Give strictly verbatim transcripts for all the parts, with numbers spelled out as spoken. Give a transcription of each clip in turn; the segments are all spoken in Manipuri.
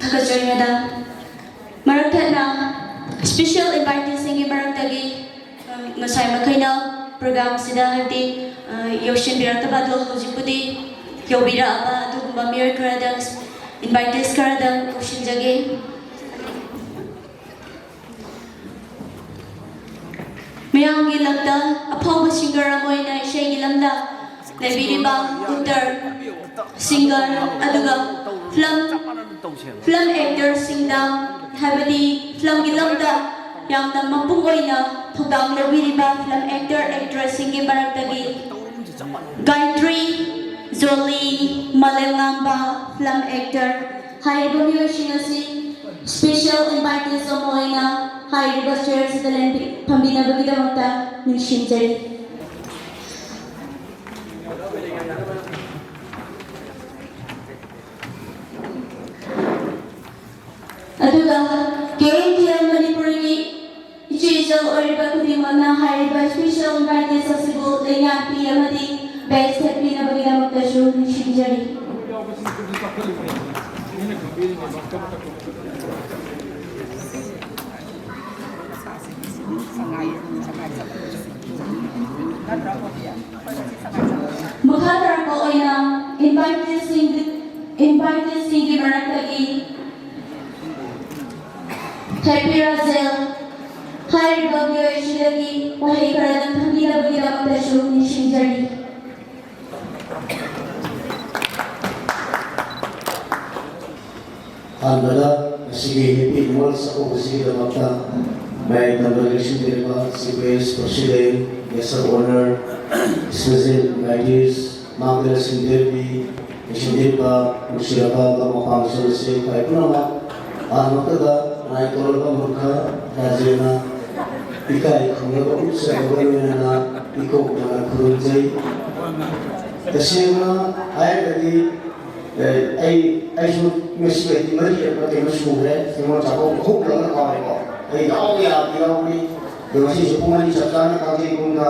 ꯊꯥꯒꯠꯆꯔꯤ ꯃꯦꯗꯥꯝ꯫ ꯃꯔꯛ ꯊꯠꯅ special inviteeꯁꯤꯡꯒꯤ ꯃꯔꯛꯇꯒꯤ, ꯑ, ꯉꯁꯥꯏ ꯃꯈꯩꯅ programꯁꯤꯗ, ꯍꯥꯏꯕꯗꯤ, ꯑ, ꯌꯧꯁꯤꯟꯕꯤꯔꯛꯇꯕ ꯑꯗꯣ ꯍꯧꯖꯤꯛꯄꯨꯗꯤ ꯌꯧꯕꯤꯔꯛꯑꯕ ꯑꯗꯨꯒꯨꯝꯕ ꯃꯤꯑꯣꯏ ꯈꯔꯗꯪ, invitees ꯈꯔꯗꯪ ꯀꯧꯁꯤꯟꯖꯒꯦ꯫ ꯃꯌꯥꯝꯒꯤ ꯂꯝꯗ ꯑꯐꯥꯎꯕ singer ꯑꯃ ꯑꯣꯏꯅ ꯏꯁꯩꯒꯤ ꯂꯝꯗ ꯂꯩꯕꯤꯔꯤꯕ ꯎꯠꯇꯔ singer ꯑꯗꯨꯒ film, film actorꯁꯤꯡꯗ, ꯍꯥꯏꯕꯗꯤ filmꯒꯤ ꯂꯝꯗ ꯌꯥꯝꯅ ꯃꯄꯨꯡ ꯑꯣꯏꯅ ꯊꯧꯗꯥꯡ ꯂꯧꯕꯤꯔꯤꯕ film actor actressꯁꯤꯡꯒꯤ ꯃꯔꯛꯇꯒꯤ ꯒꯥꯌꯇ꯭ꯔꯤ ꯖꯣꯂꯤ ꯃꯥꯂꯦꯝꯉꯥꯟꯕ, film actor꯫ ꯍꯥꯏꯔꯤꯕ ꯃꯤꯑꯣꯏꯁꯤꯡ ꯑꯁꯤ special invitees ꯑꯃ ꯑꯣꯏꯅ ꯍꯥꯏꯔꯤꯕ chairꯁꯤꯗ ꯂꯦꯡꯕꯤ-, ꯐꯝꯕꯤꯅꯕꯒꯤꯗꯃꯛꯇ ꯅꯤꯡꯁꯤꯡꯖꯔꯤ꯫ ꯑꯗꯨꯒ ꯀꯦ ꯑꯦꯟ ꯇꯤ ꯑꯦꯜ ꯃꯅꯤꯄꯨꯔꯒꯤ ꯏꯆꯦ ꯏꯆꯜ ꯑꯣꯏꯔꯤꯕ ꯈꯨꯗꯤꯡꯃꯛꯅ ꯍꯥꯏꯔꯤꯕ special invitees ꯑꯁꯤꯕꯨ ꯂꯩꯉꯥꯛꯄꯤ ꯑꯃꯗꯤ badge ꯊꯦꯠꯄꯤꯅꯕꯒꯤꯗꯃꯛꯇꯁꯨ ꯅꯤꯡꯁꯤꯡꯖꯔꯤ꯫ ꯃꯈꯥ ꯇꯥꯔꯛꯄ ꯑꯣꯏꯅ inviteeꯁꯤꯡ, inviteeꯁꯤꯡꯒꯤ ꯃꯔꯛꯇꯒꯤ ꯍꯦꯄꯤ ꯔꯥꯖꯦꯜ ꯍꯥꯏꯔꯤꯕ ꯃꯤꯑꯣꯏꯁꯤꯗꯒꯤ ꯋꯥꯍꯩ ꯈꯔꯗꯪ ꯊꯝꯕꯤꯅꯕꯒꯤꯗꯃꯛꯇꯁꯨ ꯅꯤꯡꯁꯤꯡꯖꯔꯤ꯫ ꯑꯍꯥꯟꯕꯗ ꯉꯁꯤꯒꯤ ꯍꯦꯄꯤ ꯑꯦꯅꯨꯋꯦꯜ ꯆꯥꯛꯀꯧꯕꯁꯤꯒꯤꯗꯃꯛꯇ ꯃꯌꯥꯏ ꯇꯝꯕ ꯂꯣꯏꯁꯤꯟꯖꯔꯤꯕ Chief Guest, President, Guest of Honor, Special Invitees, ꯃꯥꯡꯗ ꯂꯩꯁꯤꯟꯕꯤꯔꯕꯤ, ꯂꯩꯁꯤꯟꯕꯤꯔꯤꯕ ꯅꯨꯡꯁꯤꯔꯕ ꯂꯝ ꯃꯄꯥꯟ ꯂꯝꯁꯤꯡ ꯈ꯭ꯋꯥꯏ ꯄꯨꯝꯅꯃꯛ, ꯑꯍꯥꯟꯕꯃꯛꯇꯗ ꯅꯥꯏ ꯇꯧꯔꯕ ꯃꯨꯔꯈ ꯔꯥꯖꯦꯟꯅ ꯏꯀꯥꯏ ꯈꯨꯝꯅꯕ ꯎꯠꯆꯕꯒ ꯂꯣꯏꯅꯅ ꯏꯀꯣꯛ ꯃꯅꯥ ꯈꯨꯔꯨꯝꯖꯩ꯫ ꯇꯁꯦꯡꯅ ꯍꯥꯏꯔꯒꯗꯤ, ꯑꯦ, ꯑꯩ, ꯑꯩꯁꯨ ꯉꯁꯤꯒꯗꯤ ꯃꯔꯤꯔꯛꯂ ꯀꯩꯅꯣ ꯁꯨꯔꯦ, ꯅꯤꯉꯣꯜ ꯆꯥꯛꯀꯧꯕ ꯑꯍꯨꯝꯂꯛꯂ ꯀꯥꯎꯔꯦꯀꯣ꯫ ꯑꯩ ꯌꯥꯎꯕ ꯌꯥꯕꯗꯤ ꯌꯥꯎꯕꯅꯤ꯫ ꯑꯗꯣ ꯉꯁꯤꯁꯨ ꯄꯨꯡ ꯑꯅꯤ ꯆꯞ ꯆꯥꯅ ꯀꯥꯡꯖꯩꯕꯨꯡꯗ,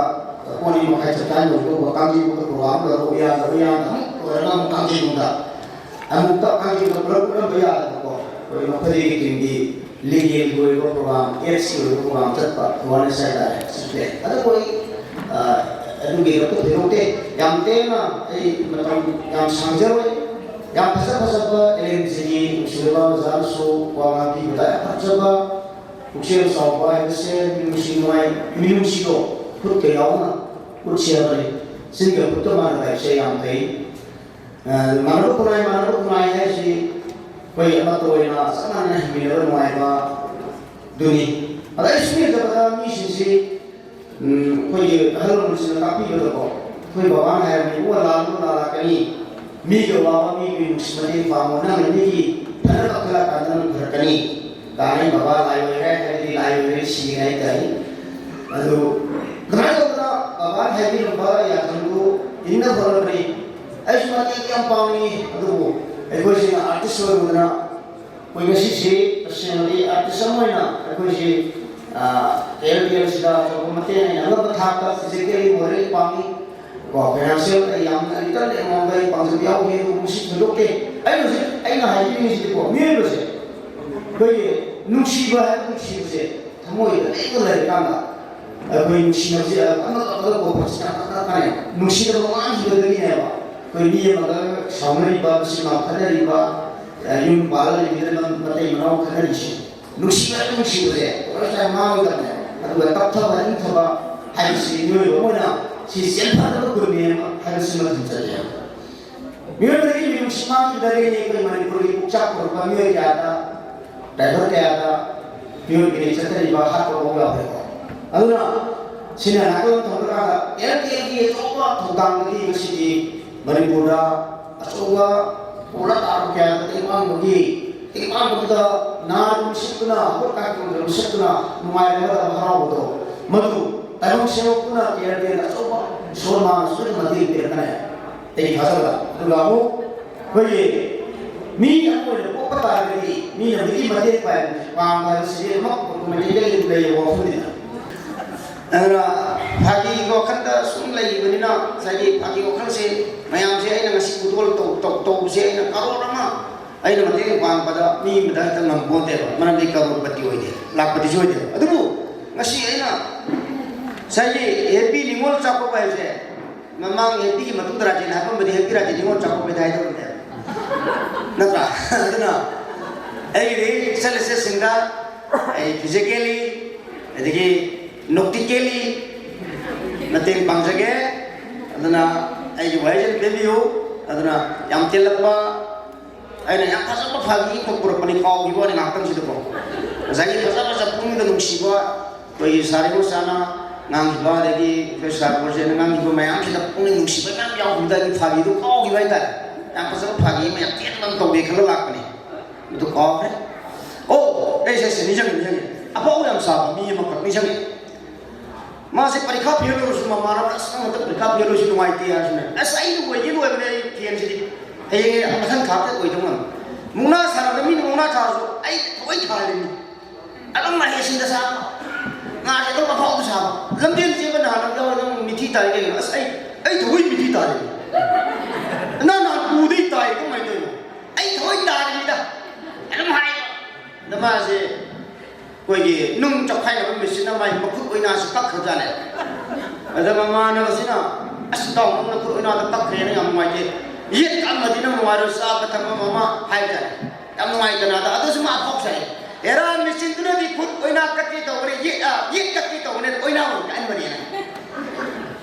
ꯄꯨꯡ ꯑꯅꯤ ꯃꯈꯥꯏ ꯆꯞ ꯆꯥꯅ ꯂꯣꯏꯊꯣꯛꯄ ꯀꯥꯡꯖꯩꯕꯨꯡꯗ program ꯂꯣꯏꯔꯒ ꯌꯥꯗꯕ ꯌꯥꯗꯕ ꯑꯃꯨꯛ ꯂꯣꯏꯔꯒ ꯑꯃꯨꯛ ꯀꯥꯡꯖꯩꯕꯨꯡꯗ ꯑꯃꯨꯛꯇ ꯍꯥꯏꯈꯤꯕꯗ ꯄꯨꯂꯞ ꯎꯠꯂꯝꯕ ꯌꯥꯗꯕꯀꯣ꯫ ꯑꯩꯈꯣꯏ ꯃꯈꯣꯏꯒꯤ ꯇꯤꯝꯒꯤ ꯂꯤꯒꯦꯜꯒꯤ ꯑꯣꯏꯕ ꯄ꯭ꯔꯣꯒ꯭ꯔꯥꯝ, ꯑꯦꯠꯁꯀꯤ ꯑꯣꯏꯕ ꯄ꯭ꯔꯣꯒ꯭ꯔꯥꯝ ꯆꯠꯄ ꯑꯦꯋꯥꯔꯅꯦꯁ ꯍꯥꯏꯇꯥꯔꯦ, ꯁꯤꯁꯦ꯫ ꯑꯗꯨꯕꯨ ꯑꯩ, ꯑ, ꯑꯗꯨꯒꯤꯗꯃꯛꯇ ꯊꯣꯏꯗꯣꯛꯇꯦ꯫ ꯌꯥꯝ ꯇꯦꯟꯅ ꯑꯩ ꯃꯇꯝ ꯌꯥꯝ ꯁꯥꯡꯖꯔꯣꯏ꯫ ꯌꯥꯝ ꯐꯖ ꯐꯖꯕ ꯑꯦꯜ ꯑꯦꯝ ꯖꯤꯒꯤ ꯅꯨꯡꯁꯤꯔꯕ ꯑꯣꯖꯥꯅꯁꯨ ꯋꯥ ꯉꯥꯡꯕꯤꯕꯗ ꯌꯥꯝ ꯐꯖꯕ ꯄꯨꯛꯆꯦꯜ ꯆꯥꯎꯕ ꯍꯥꯏꯕꯁꯦ ꯃꯤꯅꯨꯡꯁꯤ ꯅꯨꯡꯉꯥꯏ, ꯃꯤꯅꯨꯡꯁꯤꯗꯣ ꯈꯨꯠꯀ ꯌꯥꯎꯅ ꯎꯠꯁꯤ ꯍꯥꯏꯕꯅꯤ꯫ ꯆꯤꯟꯒ ꯈꯨꯠꯀ ꯃꯥꯟꯅꯕ ꯍꯥꯏꯕꯁꯦ ꯌꯥꯝ ꯐꯩ꯫ ꯑ, ꯃꯥꯟꯅꯕ ꯈꯨꯟꯅꯥꯏ, ꯃꯥꯟꯅꯕ ꯈꯨꯟꯅꯥꯏ ꯍꯥꯏꯁꯤ ꯑꯩꯈꯣꯏ ꯑꯃꯠꯇ ꯑꯣꯏꯅ ꯆꯞ ꯃꯥꯟꯅꯅ ꯍꯤꯡꯃꯤꯟꯅꯕ ꯅꯨꯡꯉꯥꯏꯕ ꯑꯗꯨꯅꯤ꯫ ꯑꯗ ꯑꯩ ꯁꯨꯝ ꯌꯦꯡꯖꯕꯗ ꯃꯤꯁꯤꯡꯁꯤ, ꯎꯝ, ꯑꯩꯈꯣꯏꯒꯤ ꯑꯍꯜ ꯂꯃꯟꯁꯤꯡꯅ ꯇꯥꯛꯄꯤꯕꯗꯀꯣ, ꯑꯩꯈꯣꯏ ꯕꯕꯥꯅ ꯍꯥꯏꯔꯝꯃꯤ, "ꯏꯕꯨꯡꯉꯣ, ꯂꯥꯜꯂꯨ ꯂꯥꯜꯂꯛꯀꯅꯤ, ꯃꯤꯒꯤ ꯑꯋꯥꯕ ꯃꯤꯒꯤ ꯅꯨꯡꯁꯤ ꯃꯇꯦꯡ ꯄꯥꯡꯉꯨ, ꯅꯪꯅ ꯃꯤꯒꯤ ꯐꯅꯕ ꯈꯜꯂꯛꯀꯥꯟꯗ ꯅꯪ ꯐꯔꯛꯀꯅꯤ"꯫ ꯇꯥꯅꯩ ꯕꯕꯥ ꯂꯥꯏ ꯑꯣꯏꯔꯦ ꯍꯥꯏꯔꯗꯤ ꯂꯥꯏ ꯑꯣꯏꯔꯦ ꯁꯤꯔꯦ ꯍꯥꯏꯇꯥꯔꯦ꯫ ꯑꯗꯨ ꯀꯃꯥꯏꯅ ꯇꯧꯗꯅ ꯕꯕꯥꯅ ꯍꯥꯏꯕꯤꯔꯝꯕ ꯌꯥꯊꯪꯗꯨ ꯏꯟꯅ ꯍꯣꯠꯅꯕꯅꯤ꯫ ꯑꯩꯁꯨ ꯃꯇꯦꯡ ꯌꯥꯝ ꯄꯥꯡꯅꯤꯡꯉꯤ, ꯑꯗꯨꯕꯨ ꯑꯩꯈꯣꯏꯁꯤꯅ ꯑꯥꯔꯇꯤꯁ ꯑꯣꯏꯔꯨꯗꯅ ꯑꯩꯈꯣꯏ ꯉꯁꯤꯁꯤ ꯇꯁꯦꯡꯅꯗꯤ ꯑꯥꯔꯇꯤꯁ ꯑꯃ ꯑꯣꯏꯅ ꯑꯩꯈꯣꯏꯁꯤ, ꯑꯥ, ꯑꯦꯜ ꯄꯤ ꯑꯦꯜꯁꯤꯗ ꯑꯆꯧꯕ ꯃꯇꯦꯡ ꯑꯩꯅ ꯑꯉꯝꯕ ꯊꯥꯛꯇ ꯐꯤꯖꯤꯀꯦꯜꯂꯤ, ꯃꯣꯔꯦꯜꯂꯤ ꯄꯥꯡꯉꯤ꯫ ꯀꯣ, ꯐꯥꯏꯅꯥꯟꯁꯤꯌꯦꯜ ꯑꯩ ꯌꯥꯝꯅ ꯂꯤꯇꯜ ꯑꯦꯃꯥꯎꯟꯗ ꯑꯩ ꯄꯥꯡꯖꯕ ꯌꯥꯎꯈꯤ꯫ ꯑꯗꯨꯕꯨ ꯃꯁꯤ ꯊꯣꯏꯗꯣꯛꯇꯦ꯫ ꯑꯩ ꯍꯧꯖꯤꯛ ꯑꯩꯅ ꯍꯥꯏꯖꯅꯤꯡꯉꯤꯁꯤꯗꯤꯀꯣ, ꯃꯤꯑꯣꯏꯕꯁꯦ ꯑꯩꯈꯣꯏꯒꯤ ꯅꯨꯡꯁꯤꯕ ꯍꯥꯏꯕ ꯅꯨꯡꯁꯤꯕꯁꯦ ꯊꯃꯣꯏꯗ ꯂꯦꯡꯒ ꯂꯩꯔꯀꯥꯟꯗ ꯑꯩꯈꯣꯏ ꯅꯨꯡꯁꯤꯅꯕꯁꯦ ꯑꯃꯒ ꯑꯃꯒ ꯀꯣꯛꯄꯁꯦ ꯌꯥꯝ ꯀꯟꯅ ꯀꯥꯟꯅꯩ꯫ ꯅꯨꯡꯁꯤꯅꯕ ꯃꯥꯡꯈꯤꯕꯗꯒꯤꯅꯦꯕ ꯑꯩꯈꯣꯏ ꯃꯤ ꯑꯃꯒ ꯁꯥꯎꯅꯔꯤꯕ, ꯃꯆꯤꯟ ꯃꯅꯥꯎ ꯈꯠꯅꯔꯤꯕ, ꯌꯨꯝ ꯄꯥꯜꯂ ꯂꯩꯃꯤꯟꯅꯔꯤꯕ ꯃꯇꯩ ꯃꯅꯥꯎ ꯈꯠꯅꯔꯤꯁꯦ꯫ ꯅꯨꯡꯁꯤꯕ ꯍꯥꯏꯕ ꯅꯨꯡꯁꯤꯕꯁꯦ ꯂꯣꯏꯅ ꯃꯥꯡꯉꯣꯏꯗꯕꯅꯦ꯫ ꯑꯗꯨꯒ ꯇꯞꯊꯕ, ꯏꯪꯊꯕ ꯍꯥꯏꯕꯁꯤ ꯃꯤꯑꯣꯏꯕ ꯑꯃ ꯑꯣꯏꯅ ꯁꯤ ꯆꯦꯟꯐꯅꯕ ꯒꯨꯟꯅꯦ ꯍꯥꯏꯕꯁꯤꯃ ꯊꯝꯖꯒꯦ꯫ ꯃꯤꯑꯣꯏꯕꯗꯒꯤ ꯃꯤꯅꯨꯡꯁꯤ ꯃꯥꯡꯈꯤꯕꯗꯒꯤꯅꯤ ꯑꯩꯈꯣꯏ ꯃꯅꯤꯄꯨꯔꯒꯤ ꯄꯨꯛꯆꯥꯛ ꯄꯨꯔꯛꯄ ꯃꯤꯑꯣꯏ ꯀꯌꯥꯗ, ꯗ꯭ꯔꯥꯏꯚꯔ ꯀꯌꯥꯗ ꯃꯤꯑꯣꯏꯕꯒꯤ ꯆꯠꯊꯔꯤꯕ ꯍꯥꯠꯄ ꯐꯥꯎ ꯌꯥꯎꯔꯦꯀꯣ꯫ ꯑꯗꯨꯅ ꯁꯤꯅ ꯅꯥꯀꯜ ꯑꯃ ꯊꯝꯈ꯭ꯔꯀꯥꯟꯗ ꯑꯦꯜ ꯀꯦꯒꯤ ꯑꯆꯧꯕ ꯊꯧꯗꯥꯡꯗꯒꯤ ꯉꯁꯤꯗꯤ ꯃꯅꯤꯄꯨꯔꯗ ꯑꯆꯧꯕ ꯄꯣꯂꯥ ꯇꯥꯕ ꯀꯌꯥꯗ ꯇꯦꯡꯕꯥꯡꯕꯒꯤ, ꯇꯦꯡꯕꯥꯡꯕꯗꯨꯗ ꯅꯥꯗꯨ ꯃꯤꯁꯛꯇꯨꯅ, ꯍꯧꯒꯠ ꯀꯥꯡꯈꯠꯂꯛꯄꯗ ꯃꯤꯁꯛꯇꯨꯅ ꯅꯨꯡꯉꯥꯏꯕ ꯑꯃꯗ ꯍꯔꯥꯎꯕꯗꯣ, ꯃꯗꯨ ꯇꯥꯏꯕꯪ ꯁꯦꯝꯃꯛꯇꯨꯅ ꯀꯦꯔꯕꯦꯟ ꯑꯆꯧꯕ ꯏꯁꯣꯔ ꯃꯥꯅ ꯁꯣꯏꯗꯅ ꯃꯇꯦꯡ ꯄꯤꯔꯛꯀꯅꯤ꯫ ꯑꯩꯒꯤ ꯊꯥꯖꯕꯗ꯫ ꯑꯗꯨꯒ ꯑꯃꯨꯛ ꯑꯩꯈꯣꯏꯒꯤ ꯃꯤ ꯑꯃ ꯑꯣꯏꯅ ꯄꯣꯛꯄ ꯇꯥꯔꯒꯗꯤ ꯃꯤꯅ ꯃꯤꯒꯤ ꯃꯇꯦꯡ ꯄꯥꯡ-, ꯄꯥꯡꯕ ꯍꯥꯏꯕꯁꯤꯗꯤ ꯑꯗꯨꯃꯛ ꯃꯩꯇꯩꯗ ꯂꯩꯕ ꯋꯥꯐꯝꯅꯤꯅ꯫ ꯑꯗꯨꯅ ꯐꯥꯒꯤ ꯋꯥꯈꯜꯗ ꯁꯨꯝ ꯂꯩꯕꯅꯤꯅ, ꯉꯁꯥꯏꯒꯤ ꯐꯥꯒꯤ ꯋꯥꯈꯜꯁꯦ, ꯃꯌꯥꯝꯁꯦ ꯑꯩꯅ ꯉꯁꯤ ꯈꯨꯗꯣꯜ ꯇꯧ-, ꯇꯧ-, ꯇꯧꯕꯁꯦ, ꯑꯩꯅ ꯀꯔꯣꯔ ꯑꯃ ꯑꯩꯅ ꯃꯇꯦꯡ ꯄꯥꯡꯕꯗ ꯃꯤ ꯑꯃꯗ ꯍꯦꯛꯇ ꯉꯝꯄꯣꯟꯇꯦꯕ, ꯃꯔꯝꯗꯤ ꯀꯔꯣꯔꯄꯇꯤ ꯑꯣꯏꯗꯦ, ꯂꯥꯛꯄꯇꯤꯁꯨ ꯑꯣꯏꯗꯦ꯫ ꯑꯗꯨꯕꯨ ꯉꯁꯤ ꯑꯩꯅ ꯉꯁꯥꯏꯒꯤ ꯍꯦꯄꯤ ꯅꯤꯉꯣꯜ ꯆꯥꯛꯀꯧꯕ ꯍꯥꯏꯁꯦ, ꯃꯃꯥꯡ ꯍꯦꯄꯤꯒꯤ ꯃꯇꯨꯡꯗ ꯔꯥꯖꯦꯟ ꯍꯥꯏꯔꯝꯕꯗꯤ ꯍꯦꯄꯤ ꯔꯥꯖꯦꯟ ꯅꯤꯉꯣꯜ ꯆꯥꯛꯀꯧꯕꯩꯗ ꯍꯥꯏꯗꯧꯔꯤꯅꯦꯕ, ꯅꯠꯇ꯭ꯔꯥ? ꯑꯗꯨꯅ ꯑꯩꯒꯤꯗꯤ ꯁꯦꯜꯐ ꯑꯦꯁꯦꯁꯁꯤꯡꯗ ꯑꯩ ꯐꯤꯖꯤꯀꯦꯜꯂꯤ, ꯑꯗꯒꯤ ꯅꯣꯛꯇꯤꯀꯦꯜꯂꯤ ꯃꯇꯦꯡ ꯄꯥꯡꯖꯒꯦ꯫ ꯑꯗꯨꯅ ꯑꯩꯒꯤ ꯋꯥꯍꯩꯁꯤꯗ ꯄꯦꯟꯕꯤꯌꯨ꯫ ꯑꯗꯨꯅ ꯌꯥꯝ ꯇꯦꯜꯂꯛꯄ, ꯑꯩꯅ ꯌꯥꯝ ꯐꯖꯕ ꯐꯥꯒꯤ ꯑꯃꯈꯛ ꯄꯨꯔꯛꯄꯅꯤ, ꯀꯥꯎꯈꯤꯕ ꯋꯥꯅꯤ ꯉꯥꯏꯍꯥꯛꯇꯪꯁꯤꯗꯀꯣ꯫ ꯉꯁꯥꯏꯒꯤ ꯐꯖ ꯐꯖ ꯄꯨꯛꯅꯤꯡꯗ ꯅꯨꯡꯁꯤꯕ ꯑꯩꯈꯣꯏꯒꯤ ꯁꯥꯔ ꯏꯕꯣꯆꯥꯅ ꯉꯥꯡꯈꯤꯕ, ꯑꯗꯒꯤ ꯑꯩꯈꯣꯏ ꯁꯥꯔ ꯕꯣꯔꯖꯦꯟꯅ ꯉꯥꯡꯈꯤꯕ ꯃꯌꯥꯝꯁꯤꯗ ꯄꯨꯛꯅꯤꯡ ꯅꯨꯡꯁꯤꯕ ꯃꯌꯥꯝ ꯌꯥꯎꯈꯤꯕꯗ ꯑꯩꯒꯤ ꯐꯥꯒꯤꯗꯨ ꯀꯥꯎꯈꯤꯕ ꯍꯥꯏꯇꯥꯔꯦ꯫ ꯌꯥꯝ ꯐꯖꯕ ꯐꯥꯒꯤ ꯑꯃ ꯌꯥꯝ ꯇꯦꯟꯅ ꯑꯃ ꯇꯧꯒꯦ ꯈꯜꯂ ꯂꯥꯛꯄꯅꯤ꯫ ꯑꯗꯨ ꯀꯥꯎꯈ꯭ꯔꯦ꯫ ꯑꯣ, ꯑꯩꯁꯦ, ꯑꯩꯁꯦ ꯅꯤꯡꯁꯤꯡꯉꯦ, ꯅꯤꯡꯁꯤꯡꯉꯦ꯫ ꯑꯐꯥꯎ ꯌꯥꯝ ꯁꯥꯕ ꯃꯤ ꯑꯃꯈꯛ ꯅꯤꯡꯁꯤꯡꯉꯦ꯫ ꯃꯥꯁꯦ ꯄꯔꯤꯈꯥ ꯐꯦꯜ ꯑꯣꯏꯔꯁꯨ ꯃꯃꯥꯟꯅꯕ, "ꯑꯁ, ꯅꯪ ꯍꯟꯗꯛ ꯄꯔꯤꯈꯥ ꯐꯦꯜ ꯑꯣꯏꯔꯁꯨ ꯅꯨꯡꯉꯥꯏꯇꯦ" ꯍꯥꯏꯔꯁꯨꯅꯦ, "ꯑꯁ, ꯑꯩ ꯑꯣꯏꯒꯦ ꯂꯣꯏꯕꯅꯦ, ꯑꯩ ꯐꯦꯜꯁꯤꯗꯤ꯫ ꯍꯌꯦꯡ ꯑꯩ ꯃꯊꯪ ꯊꯥꯗ ꯑꯣꯏꯗꯧ ꯉꯝꯃꯤ꯫" ꯃꯨꯛꯅꯥ ꯁꯥꯟꯅꯕꯗ ꯃꯤꯅ ꯃꯨꯛꯅꯥ ꯁꯥꯔꯁꯨ ꯑꯩ ꯊꯋꯥꯏ ꯊꯥꯔꯤꯅꯤ꯫ ꯑꯗꯨꯝ ꯃꯍꯩꯁꯤꯡꯗ ꯁꯥꯕ, ꯉꯥꯁꯦ ꯑꯗꯨꯝ ꯑꯐꯥꯎꯕ ꯁꯥꯕ꯫ ꯂꯝꯖꯦꯜ ꯆꯦꯟꯕ ꯅꯍꯥꯟ ꯑꯃ ꯌꯥꯎꯔꯦ, "ꯅꯪ ꯃꯤꯊꯤ ꯇꯥꯔꯤ ꯀꯩꯒꯤꯅꯣ?" "ꯑꯁ, ꯑꯩ, ꯑꯩ ꯊꯋꯥꯏ ꯃꯤꯊꯤ ꯇꯥꯔꯤ꯫ ꯅꯪ ꯅꯍꯥꯟ ꯎꯗꯩ ꯇꯥꯏ, ꯀꯃꯥꯏꯅ ꯇꯧꯔꯤꯅꯣ?" "ꯑꯩ ꯊꯋꯥꯏ ꯇꯥꯔꯤꯅꯤꯗ", ꯑꯗꯨꯝ ꯍꯥꯏꯌꯦ꯫ ꯑꯗ ꯃꯥꯁꯦ ꯑꯩꯈꯣꯏꯒꯤ ꯅꯨꯡ ꯆꯞꯈꯥꯏꯅꯕ ꯃꯦꯆꯤꯟꯅ ꯃꯥꯒꯤ ꯃꯈꯨꯠ ꯑꯣꯏꯅꯥꯁꯤ ꯀꯛꯈ꯭ꯔꯖꯥꯠꯅꯦ꯫ ꯑꯗ ꯃꯃꯥꯟꯅꯕꯁꯤꯅ, "ꯑꯁ, ꯏꯇꯥꯎ, ꯅꯪ ꯅꯈꯨꯠ ꯑꯣꯏꯅꯥꯗ ꯀꯛꯈ꯭ꯔꯦꯅ, ꯌꯥꯝ ꯅꯨꯡꯉꯥꯏꯇꯦ꯫ ꯌꯦꯠ ꯀꯛꯑꯝꯃꯗꯤ ꯅꯪ ꯅꯨꯡꯉꯥꯏꯔꯣꯏ, ꯆꯥꯕ ꯊꯛꯄ ꯑꯃ ꯑꯃ", ꯍꯥꯏꯕꯖꯥꯠꯅꯦ꯫ ꯌꯥꯝ ꯅꯨꯡꯉꯥꯏꯇꯅ꯫ ꯑꯗ ꯑꯗꯨꯁꯨ ꯃꯥ ꯐꯥꯎ ꯁꯥꯏ, "ꯍꯦꯔꯥ, ꯃꯦꯆꯤꯟꯗꯨꯅꯗꯤ ꯈꯨꯠ ꯑꯣꯏꯅꯥ ꯀꯛꯀꯦ ꯇꯧꯕꯅꯦ, ꯌꯦꯠ, ꯑ, ꯌꯦꯠ ꯀꯛꯀꯦ ꯇꯧꯕꯅꯦ, ꯑꯣꯏꯅꯥ ꯑꯣꯏꯅ ꯀꯛꯍꯟꯕꯅꯦꯅ"꯫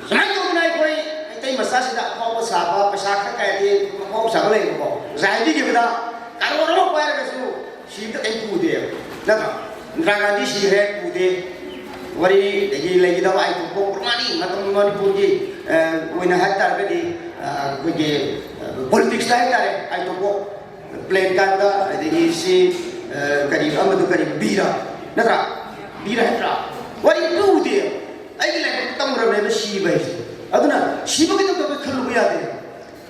ꯁꯨꯃꯥꯏꯅ ꯇꯧꯗꯅ ꯑꯩꯈꯣꯏ ꯃꯩꯇꯩ ꯃꯆꯥꯁꯤꯗ ꯑꯐꯥꯎꯕ ꯁꯥꯕ, ꯄꯩꯁꯥ ꯈꯔ ꯀꯥꯏꯗꯤ ꯑꯐꯥꯎꯕ ꯁꯥꯕ ꯂꯩꯌꯦꯕꯀꯣ꯫ ꯉꯁꯥꯏ ꯍꯥꯏꯕꯤꯈꯤꯕꯗ ꯀꯔꯣꯔ ꯑꯃ ꯄꯥꯏꯔꯒꯁꯨ ꯁꯤꯕꯗ ꯀꯩꯝ ꯄꯨꯗꯦꯕ, ꯅꯠꯇ꯭ꯔꯣ? ꯏꯟꯗꯤꯔꯥ ꯒꯥꯟꯙꯤ ꯁꯤꯈ꯭ꯔꯦ, ꯄꯨꯗꯦ꯫ ꯋꯥꯔꯤ, ꯑꯗꯒꯤ ꯂꯩꯒꯗꯕ ꯑꯥꯏ ꯇꯣꯛꯄꯣꯛ ꯄ꯭ꯔꯃꯥꯅꯤ ꯃꯇꯝ ꯃꯅꯤꯄꯨꯔꯒꯤ, ꯑ, ꯑꯣꯏꯅ ꯍꯥꯏ ꯇꯥꯔꯒꯗꯤ, ꯑ, ꯑꯩꯈꯣꯏꯒꯤ, ꯑ, ꯄꯣꯂꯤꯇꯤꯛꯁꯇ ꯍꯥꯏ ꯇꯥꯔꯦ, ꯑꯥꯏ ꯇꯣꯛꯄꯣꯛ ꯄ꯭ꯂꯦꯟ ꯀꯥꯏꯕꯗ, ꯑꯗꯒꯤ ꯁꯤ, ꯑ, ꯀꯔꯤ, ꯑꯃꯗꯨ ꯀꯔꯤ, ꯕꯤꯔ, ꯅꯠꯇ꯭ꯔꯥ? ꯕꯤꯔ ꯍꯥꯏꯗ꯭ꯔꯥ? ꯋꯥꯔꯤ ꯄꯨꯗꯦꯕ꯫ ꯑꯩꯒꯤ ꯂꯥꯏꯕꯛꯇ ꯇꯝꯃꯨꯔꯕꯅꯦꯕ ꯁꯤꯕ ꯍꯥꯏꯁꯦ꯫ ꯑꯗꯨꯅ ꯁꯤꯕꯒꯤꯗꯃꯛꯇ ꯑꯩꯈꯣꯏ ꯈꯜꯂꯨꯕ ꯌꯥꯗꯦ꯫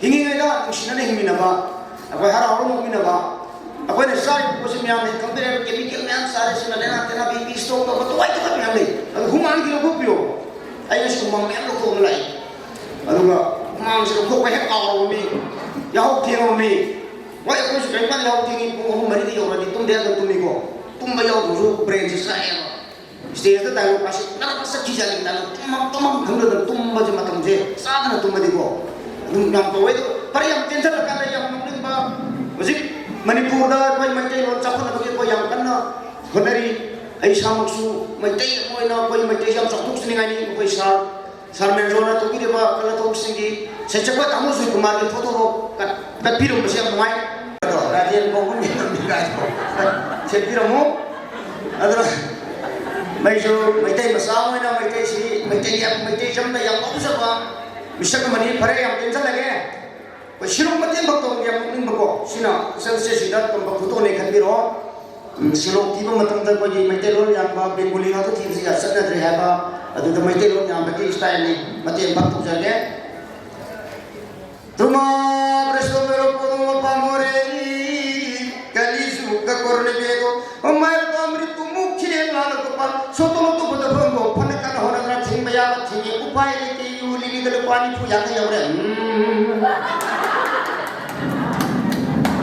ꯍꯤꯡꯉꯤꯉꯩꯗ ꯅꯨꯡꯁꯤꯅꯅ ꯍꯤꯡꯃꯤꯟꯅꯕ, ꯑꯩꯈꯣꯏ ꯍꯔꯥꯎ ꯍꯔꯥꯎ ꯅꯣꯛꯃꯤꯟꯅꯕ, ꯑꯩꯈꯣꯏꯅ ꯆꯥꯔꯤꯕ ꯄꯣꯠꯁꯤ ꯃꯌꯥꯝꯅ ꯈꯪꯕꯤꯔꯦ, ꯀꯦꯃꯤꯀꯦꯜ ꯃꯌꯥꯝ ꯆꯥꯔꯦ, ꯁꯤꯅ ꯂꯥꯏꯅꯥ ꯇꯤꯟꯅꯥ, ꯕꯤ ꯄꯤ, ꯁ꯭ꯇꯣꯛ ꯇꯧꯕ, ꯇꯣꯈꯥꯏ ꯇꯣꯈꯥꯏ ꯃꯌꯥꯝ ꯂꯩ꯫ ꯑꯗꯨ ꯍꯨꯃꯥꯡꯗꯤ ꯂꯧꯊꯣꯛꯄꯤꯌꯣ꯫ ꯑꯩꯅ ꯁꯤ ꯍꯨꯃꯥꯡ ꯃꯌꯥꯝ ꯂꯧꯊꯣꯛꯑꯒ ꯂꯥꯛꯏ꯫ ꯑꯗꯨꯒ ꯍꯨꯃꯥꯡꯁꯤ ꯂꯧꯊꯣꯛꯄ ꯍꯦꯛ ꯀꯥꯎꯔꯕ ꯃꯤ, ꯌꯥꯍꯧ ꯊꯦꯡꯉꯕ ꯃꯤ, ꯍꯣꯏ, ꯑꯩꯈꯣꯏꯁꯨ ꯀꯔꯤꯝ ꯀꯥꯟꯗ ꯌꯥꯍꯧ ꯊꯦꯡꯉꯤ꯫ ꯄꯨꯡ ꯑꯍꯨꯝ ꯃꯔꯤꯗ ꯌꯧꯔꯗꯤ ꯇꯨꯝꯗꯦ ꯍꯥꯏꯗꯅ ꯇꯨꯝꯃꯤꯀꯣ꯫ ꯇꯨꯝꯕ ꯌꯥꯎꯗ꯭ꯔꯁꯨ ꯕ꯭ꯔꯦꯟꯁꯦ ꯆꯥꯛꯑꯦꯕ꯫ ꯁ꯭ꯇꯦꯖꯇ ꯗꯥꯏꯂꯣꯒ ꯀꯥꯁꯦ ꯅꯔꯛꯄ ꯆꯠꯈꯤꯖꯥꯠꯅꯤ꯫ ꯗꯥꯏꯂꯣꯒ ꯇꯨꯝꯐꯝ ꯇꯨꯝꯐꯝ ꯈꯪꯗꯗꯅ ꯇꯨꯝꯕꯁꯦ, ꯃꯇꯝꯁꯦ ꯆꯥꯗꯅ ꯇꯨꯝꯃꯗꯤꯀꯣ꯫ ꯑꯗꯨꯝ ꯌꯥꯝ ꯇꯧꯋꯦ꯫ ꯑꯗꯣ ꯐꯔꯦ, ꯌꯥꯝ ꯇꯦꯟꯁꯤꯜꯂꯀꯥꯟꯗ ꯌꯥꯝ ꯅꯣꯛꯅꯤꯡꯕ, ꯍꯧꯖꯤꯛ ꯃꯅꯤꯄꯨꯔꯗ ꯑꯩꯈꯣꯏ ꯃꯩꯇꯩꯂꯣꯟ ꯆꯥꯎꯈꯠꯅꯕꯒꯤ ꯑꯩꯈꯣꯏ ꯌꯥꯝ ꯀꯟꯅ ꯍꯣꯠꯅꯔꯤ꯫ ꯑꯩ ꯏꯁꯥꯃꯛꯁꯨ ꯃꯩꯇꯩ ꯑꯃ ꯑꯣꯏꯅ ꯑꯩꯈꯣꯏ ꯃꯩꯇꯩꯁꯦ ꯌꯥꯝ ꯆꯥꯎꯊꯣꯛꯆꯅꯤꯡꯉꯥꯏꯅꯤ꯫ ꯑꯩꯈꯣꯏ ꯁꯥꯔ, ꯁꯥꯔ ꯃꯦꯟꯖꯣꯅ ꯇꯧꯕꯤꯔꯤꯕ ꯀꯂꯥꯊꯧꯁꯤꯡꯒꯤ ꯁꯩꯁꯛꯄ ꯇꯥꯃꯣ ꯁꯨꯔꯀꯨꯃꯥꯔꯒꯤ ꯐꯣꯇꯣ ꯀꯠ-, ꯀꯠꯄꯤꯔꯝꯕꯁꯦ ꯌꯥꯝ ꯅꯨꯡꯉꯥꯏ꯫ ꯑꯗꯣ ꯔꯥꯖꯦꯟ ꯀꯧꯕ ꯃꯤ ꯑꯃꯅꯤ ꯀꯥꯏꯗꯣ ꯁꯦꯠꯄꯤꯔꯝꯃꯨ꯫ ꯑꯗꯨꯅ ꯃꯩꯁꯨ ꯃꯩꯇꯩ ꯃꯆꯥ ꯑꯃ ꯑꯣꯏꯅ ꯃꯩꯇꯩꯁꯤ, ꯃꯩꯇꯩ ꯌꯥꯝ, ꯃꯩꯇꯩ ꯆꯝꯅ ꯌꯥꯝ ꯉꯥꯎꯖꯕ ꯃꯤꯁꯛ ꯑꯃꯅꯤ꯫ ꯐꯔꯦ, ꯌꯥꯝ ꯇꯦꯟꯁꯜꯂꯒꯦ꯫ ꯑꯩꯈꯣꯏ ꯁꯤꯂꯣꯡ ꯃꯇꯦꯛ ꯑꯃꯈꯛ ꯇꯧꯔꯒꯦ, ꯌꯥꯝ ꯅꯣꯛꯅꯤꯡꯕꯀꯣ꯫ ꯁꯤꯅ ꯏꯆꯜꯁꯦ ꯁꯤꯗ ꯇꯝꯕ ꯐꯣꯇꯣꯅꯦ ꯈꯟꯕꯤꯔꯣ꯫ ꯎꯝ, ꯁꯤꯂꯣꯡ ꯊꯤꯕ ꯃꯇꯝꯗ ꯑꯩꯈꯣꯏꯒꯤ ꯃꯩꯇꯩꯂꯣꯟ ꯌꯥꯝꯕ ꯕꯦꯡꯒꯣꯂꯤ ꯉꯥꯛꯇ ꯊꯤꯕꯁꯤ ꯌꯥꯝ ꯆꯠꯅꯗ꯭ꯔꯦ ꯍꯥꯏꯕ, ꯑꯗꯨꯗ ꯃꯩꯇꯩꯂꯣꯟ ꯌꯥꯝꯕꯒꯤ ꯏꯁꯇꯥꯏꯜꯅꯤ꯫ ꯃꯇꯦꯛ ꯑꯃꯈꯛ ꯇꯧꯖꯒꯦ꯫ ꯇꯨꯃꯥ ꯄ꯭ꯔꯦꯁꯣ ꯃꯦꯔꯣ ꯄꯣꯗꯣ ꯄꯥꯃꯣꯔꯦ, ꯀꯂꯤꯖꯨꯒ ꯀꯣꯔꯅꯦꯕꯦꯗꯣ, ꯃꯥꯏ ꯄꯥꯝꯔꯤ ꯇꯨꯃꯨꯛ ꯈꯤꯔꯦ ꯂꯥꯅ ꯀꯣꯄꯥ, ꯁꯣꯇꯣ ꯇꯣ ꯕꯗ ꯐꯝꯕꯣ, ꯐꯅ ꯀꯟꯅ ꯍꯣꯠꯅꯗꯅ ꯊꯤꯡꯕ ꯌꯥꯕ ꯊꯤꯡꯉꯤ, ꯎꯄꯥꯏ ꯂꯩꯇꯦ, ꯌꯨ ꯂꯤꯂꯤꯗ ꯂꯨꯄꯥ ꯅꯤꯐꯨ ꯌꯥꯡꯈꯩ ꯌꯧꯔꯦ꯫ ꯎꯝ꯫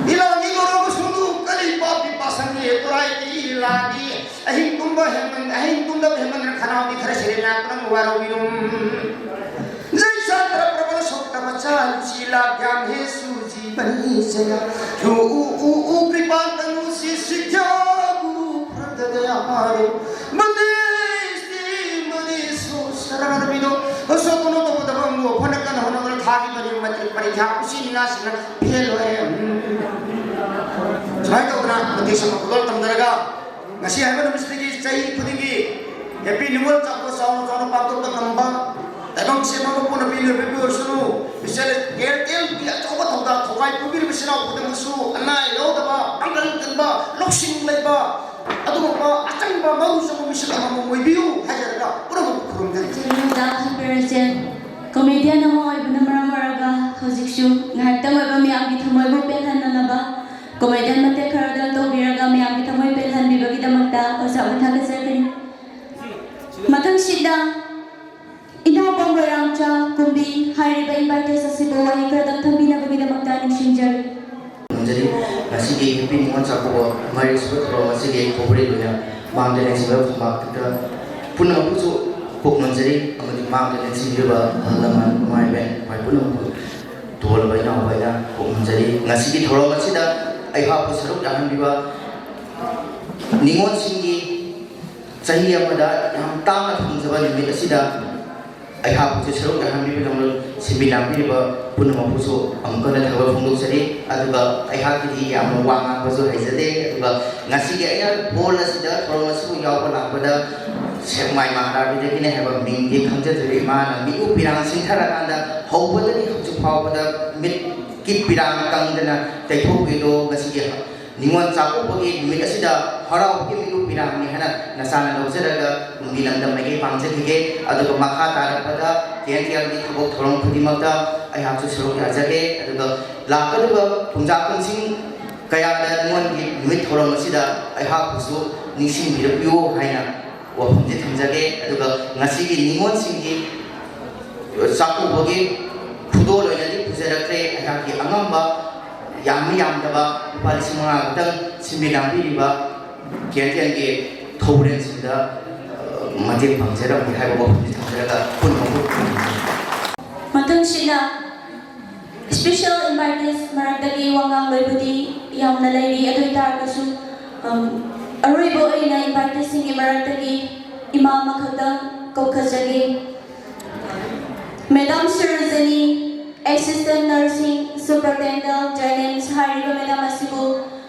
ꯏꯂꯥꯒꯤ ꯒꯣꯔꯣꯒ ꯁꯨꯅꯨ, ꯀꯔꯤ ꯄꯥꯄꯤ ꯄꯥꯁꯪꯒꯤ ꯇꯣꯔꯥꯏꯒꯤ ꯏꯂꯥꯒꯤ꯫ ꯑꯍꯤꯡ ꯇꯨꯝꯕ ꯍꯦꯟꯃꯟ-, ꯑꯍꯤꯡ ꯇꯨꯝꯗꯕ ꯍꯦꯟꯃꯟꯗꯅ ꯈꯅꯥꯎꯗꯤ ꯈꯔ ꯁꯤꯔꯦ, ꯅꯥ ꯄꯨꯔꯝ ꯋꯥꯔꯧꯕꯤꯔꯨꯝ꯫ ꯖꯩ ꯁꯥꯟꯇ꯭ꯔ ꯄ꯭ꯔꯕꯜ ꯁꯣꯛꯇꯕ ꯆꯥ ꯂꯨꯆꯤ ꯂꯥ ꯒ꯭ꯌꯥꯟ ꯍꯦ ꯁꯨ ꯖꯤꯕꯅꯤ ꯖꯌꯥ꯫ ꯎ ꯎ ꯎ ꯎ ꯀ꯭ꯔꯤꯄꯥ ꯇꯅꯨ ꯁꯤ ꯁꯤꯛꯈ꯭ꯌꯥ ꯒꯨꯔꯨ ꯐ꯭ꯔꯗꯗꯌꯥ ꯃꯥꯔꯣ꯫ ꯕꯟꯗꯦ ꯁ꯭ꯔꯤ ꯃꯅꯤ ꯁꯣ ꯁꯔꯥꯔꯕꯤꯗꯣ꯫ ꯑꯁꯣꯛꯄꯅꯣ ꯇꯧꯕꯗꯕ ꯑꯃꯨꯛ ꯐꯅ ꯀꯟꯅ ꯍꯣꯠꯅꯕꯗ ꯊꯥꯈꯤꯕꯅꯤ ꯃꯇ꯭ꯔꯤꯛ ꯄꯔꯤꯈ꯭ꯌꯥ ꯎꯆꯤꯟ ꯅꯥꯆꯤꯟꯅ ꯐꯦꯜ ꯑꯣꯏꯔꯦ꯫ ꯎꯝ꯫ ꯁꯨꯃꯥꯏꯅ ꯇꯧꯗꯅ ꯃꯇꯦꯛ ꯁꯝꯅ ꯈꯨꯗꯣꯜ ꯇꯝꯖꯔꯒ ꯉꯁꯤ ꯍꯥꯏꯕ ꯅꯨꯃꯤꯠꯁꯤꯗꯒꯤ ꯆꯍꯤ ꯈꯨꯗꯤꯡꯒꯤ ꯍꯦꯄꯤ ꯅꯤꯉꯣꯜ ꯆꯥꯛꯄ ꯆꯥꯎꯅ ꯆꯥꯎꯅ ꯄꯥꯡꯊꯣꯛꯄ ꯉꯝꯕ ꯇꯥꯏꯕꯪ ꯁꯦꯝꯕ ꯃꯄꯨꯅ ꯄꯤꯔꯤꯕ ꯄꯤꯕꯤꯔꯁꯅꯨ꯫ ꯏꯆꯦꯜ ꯀꯦ ꯑꯦꯜ ꯇꯤ ꯑꯦꯜꯒꯤ ꯑꯆꯧꯕ ꯊꯧꯗꯥꯡ ꯊꯧꯒꯥꯏ ꯄꯨꯕꯤꯔꯤꯕ ꯏꯆꯤꯟ ꯏꯅꯥꯎ ꯈꯨꯗꯤꯡꯃꯛꯁꯨ ꯑꯅꯥ ꯑꯌꯦꯛ ꯌꯥꯎꯗꯕ, ꯄꯥꯡꯒꯜ ꯀꯟꯕ, ꯂꯧꯁꯤꯡ ꯂꯩꯕ, ꯑꯗꯨꯒꯨꯝꯕ ꯑꯆꯪꯕ ꯃꯧ ꯆꯪꯕ ꯃꯤꯁꯛ ꯑꯃꯃꯝ ꯑꯣꯏꯕꯤꯌꯨ ꯍꯥꯏꯖꯔꯒ ꯄꯨꯝꯅꯃꯛꯄꯨ ꯈꯨꯔꯨꯝꯖꯔꯤ꯫ ꯅꯨꯃꯤꯗꯥꯡ ꯍꯥꯏꯕꯤꯔꯁꯦ꯫ ꯀꯣꯃꯦꯗꯤꯌꯟ ꯑꯃ ꯑꯣꯏꯕꯅ ꯃꯔꯝ ꯑꯣꯏꯔꯒ ꯍꯧꯖꯤꯛꯁꯨ ꯉꯥꯏꯍꯥꯛꯇꯪ ꯑꯣꯏꯕ ꯃꯌꯥꯝꯒꯤ ꯊꯃꯣꯏꯕꯨ ꯄꯦꯜꯍꯟꯅꯅꯕ ꯀꯣꯃꯦꯗꯤꯌꯟ ꯃꯇꯦꯛ ꯈꯔꯗꯪ ꯇꯧꯕꯤꯔꯒ ꯃꯌꯥꯝꯒꯤ ꯊꯃꯣꯏ ꯄꯦꯜꯍꯟꯕꯤꯕꯒꯤꯗꯃꯛꯇ ꯑꯣꯖꯥꯕꯨ ꯊꯥꯒꯠꯆꯔꯤ꯫ ꯍꯥꯏꯔꯤꯕ invitees ꯑꯁꯤꯕꯨ ꯋꯥꯍꯩ ꯈꯔꯗꯪ ꯊꯝꯕꯤꯅꯕꯒꯤꯗꯃꯛꯇ ꯅꯤꯡꯁꯤꯡꯖꯔꯤ꯫ ꯈꯨꯔꯨꯝꯖꯔꯤ꯫ ꯉꯁꯤꯒꯤ ꯍꯦꯄꯤ ꯅꯤꯉꯣꯜ ꯆꯥꯛꯀꯧꯕ ꯃꯔꯤꯁꯨꯕ ꯊꯧꯔꯝ ꯑꯁꯤꯒꯤ ꯈꯨꯕꯨꯔꯦꯜ ꯑꯣꯏꯅ ꯃꯥꯡꯗ ꯂꯦꯡꯁꯤꯟꯕ ꯐꯝꯕꯥꯛꯇ ꯄꯨꯝꯅꯃꯛꯄꯨꯁꯨ ꯄꯨꯛꯅꯝꯖꯔꯤ ꯑꯃꯗꯤ ꯃꯥꯡꯗ ꯂꯦꯡꯁꯤꯟꯕꯤꯔꯤꯕ ꯑꯍꯜ ꯂꯃꯟ, ꯏꯃꯥ ꯏꯕꯦꯟ, ꯃꯣꯏ ꯄꯨꯝꯅꯃꯛꯄꯨ ꯇꯣꯜꯂꯕ ꯏꯅꯥꯎ ꯑꯩꯅ ꯄꯨꯛꯅꯝꯖꯔꯤ꯫ ꯉꯁꯤꯒꯤ ꯊꯧꯔꯝ ꯑꯁꯤꯗ ꯑꯩꯍꯥꯛꯄꯨ ꯁꯔꯨꯛ ꯌꯥꯍꯟꯕꯤꯕ ꯅꯤꯉꯣꯜꯁꯤꯡꯒꯤ ꯆꯍꯤ ꯑꯃꯗ ꯌꯥꯝ ꯇꯥꯡꯅ ꯐꯪꯖꯕ ꯅꯨꯃꯤꯠ ꯑꯁꯤꯗ ꯑꯩꯍꯥꯛꯄꯨꯁꯨ ꯁꯔꯨꯛ ꯌꯥꯍꯟꯕꯤꯕꯒꯤꯗꯃꯛ ꯁꯤꯟꯕꯤ ꯂꯥꯡꯕꯤꯔꯤꯕ ꯄꯨꯝꯅꯃꯛꯄꯨꯁꯨ ꯑꯃꯨꯛ ꯍꯟꯅ ꯊꯥꯒꯠ ꯐꯣꯡꯗꯣꯛꯆꯔꯤ꯫ ꯑꯗꯨꯒ ꯑꯩꯍꯥꯛꯀꯤꯗꯤ ꯌꯥꯝꯅ ꯋꯥ ꯉꯥꯡꯕꯁꯨ ꯍꯩꯖꯗꯦ꯫ ꯑꯗꯨꯒ ꯉꯁꯤꯒꯤ ꯑꯩꯅ ꯍꯣꯜ ꯑꯁꯤꯗ ꯊꯧꯔꯝ ꯑꯁꯤꯕꯨ ꯌꯥꯎꯕ ꯂꯥꯛꯄꯗ ꯁꯦꯛꯃꯥꯏ ꯃꯍꯥꯔꯥꯕꯤꯗꯒꯤꯅꯦ ꯍꯥꯏꯕ ꯃꯤꯡꯗꯤ ꯈꯪꯖꯗ꯭ꯔꯤꯕ ꯏꯃꯥꯅ ꯃꯤꯠꯎ ꯄꯤꯔꯥꯡ ꯁꯤꯡꯊꯔꯀꯥꯟꯗ ꯍꯧꯕꯗꯒꯤ ꯍꯧꯖꯤꯛ ꯐꯥꯎꯕꯗ ꯃꯤꯠꯀꯤ ꯄꯤꯔꯥꯡ ꯀꯪꯗꯅ ꯇꯩꯊꯣꯛꯄꯤꯗꯣ ꯉꯁꯤꯒꯤ ꯅꯤꯉꯣꯜ ꯆꯥꯛꯀꯧꯕꯒꯤ ꯅꯨꯃꯤꯠ ꯑꯁꯤꯗ ꯍꯔꯥꯎꯕꯒꯤ ꯃꯤꯠꯎ ꯄꯤꯔꯥꯡꯅꯤ ꯍꯥꯏꯅ ꯅꯆꯥꯅ ꯂꯧꯖꯔꯒ ꯇꯨꯡꯒꯤ ꯂꯝꯗꯝ ꯃꯥꯏꯀꯩ ꯄꯥꯡꯖꯈꯤꯒꯦ꯫ ꯑꯗꯨꯒ ꯃꯈꯥ ꯇꯥꯔꯛꯄꯗ K N T Lꯒꯤ ꯊꯕꯛ ꯊꯧꯔꯝ ꯈꯨꯗꯤꯡꯃꯛꯇ ꯑꯩꯍꯥꯛꯁꯨ ꯁꯔꯨꯛ ꯌꯥꯖꯒꯦ꯫ ꯑꯗꯨꯒ ꯂꯥꯛꯀꯗꯕ ꯄꯨꯡꯖꯥ ꯄꯨꯡꯁꯤꯡ ꯀꯌꯥꯗ ꯅꯤꯉꯣꯜꯒꯤ ꯅꯨꯃꯤꯠ ꯊꯧꯔꯝ ꯑꯁꯤꯗ ꯑꯩꯍꯥꯛꯄꯨꯁꯨ ꯅꯤꯡꯁꯤꯡꯕꯤꯔꯛꯄꯤꯌꯨ ꯍꯥꯏꯅ ꯋꯥꯐꯝꯁꯤ ꯊꯝꯖꯒꯦ꯫ ꯑꯗꯨꯒ ꯉꯁꯤꯒꯤ ꯅꯤꯉꯣꯜꯁꯤꯡꯒꯤ ꯆꯥꯛꯀꯧꯕꯒꯤ ꯈꯨꯗꯣꯜ ꯑꯣꯏꯅꯗꯤ ꯄꯨꯖꯔꯛꯇ꯭ꯔꯦ꯫ ꯑꯩꯍꯥꯛꯀꯤ ꯑꯉꯝꯕ ꯌꯥꯝꯃꯤ ꯌꯥꯝꯗꯕ ꯂꯨꯄꯥ ꯂꯤꯁꯤꯡ ꯃꯉꯥ ꯈꯛꯇꯪ ꯁꯤꯟꯕꯤ ꯂꯥꯡꯕꯤꯔꯤꯕ K N T Lꯒꯤ ꯊꯧꯕꯨꯔꯦꯟꯁꯤꯡꯗ, ꯑ, ꯃꯇꯦꯡ ꯄꯥꯡꯖꯔꯝꯒꯦ ꯍꯥꯏꯕ ꯋꯥꯐꯝꯁꯤ ꯊꯝꯖꯔꯒ ꯄꯨꯟꯅ ꯃꯈꯣꯏ ꯃꯊꯪꯁꯤꯗ special invitees ꯃꯔꯛꯇꯒꯤ ꯋꯥꯉꯥꯡ ꯂꯣꯏꯕꯗꯤ ꯌꯥꯝꯅ ꯂꯩꯔꯤ꯫ ꯑꯗꯨ ꯑꯣꯏꯇꯥꯔꯒꯁꯨ, ꯑꯝ, ꯑꯔꯣꯏꯕ ꯑꯣꯏꯅ inviteesꯁꯤꯡꯒꯤ ꯃꯔꯛꯇꯒꯤ ꯏꯃꯥ ꯑꯃꯈꯛꯇꯪ ꯀꯧꯈꯠꯆꯒꯦ꯫ Madam Sarojini, Assistant Nursing Superintendent, J N M ꯍꯥꯏꯔꯤꯕ madam ꯑꯁꯤꯕꯨ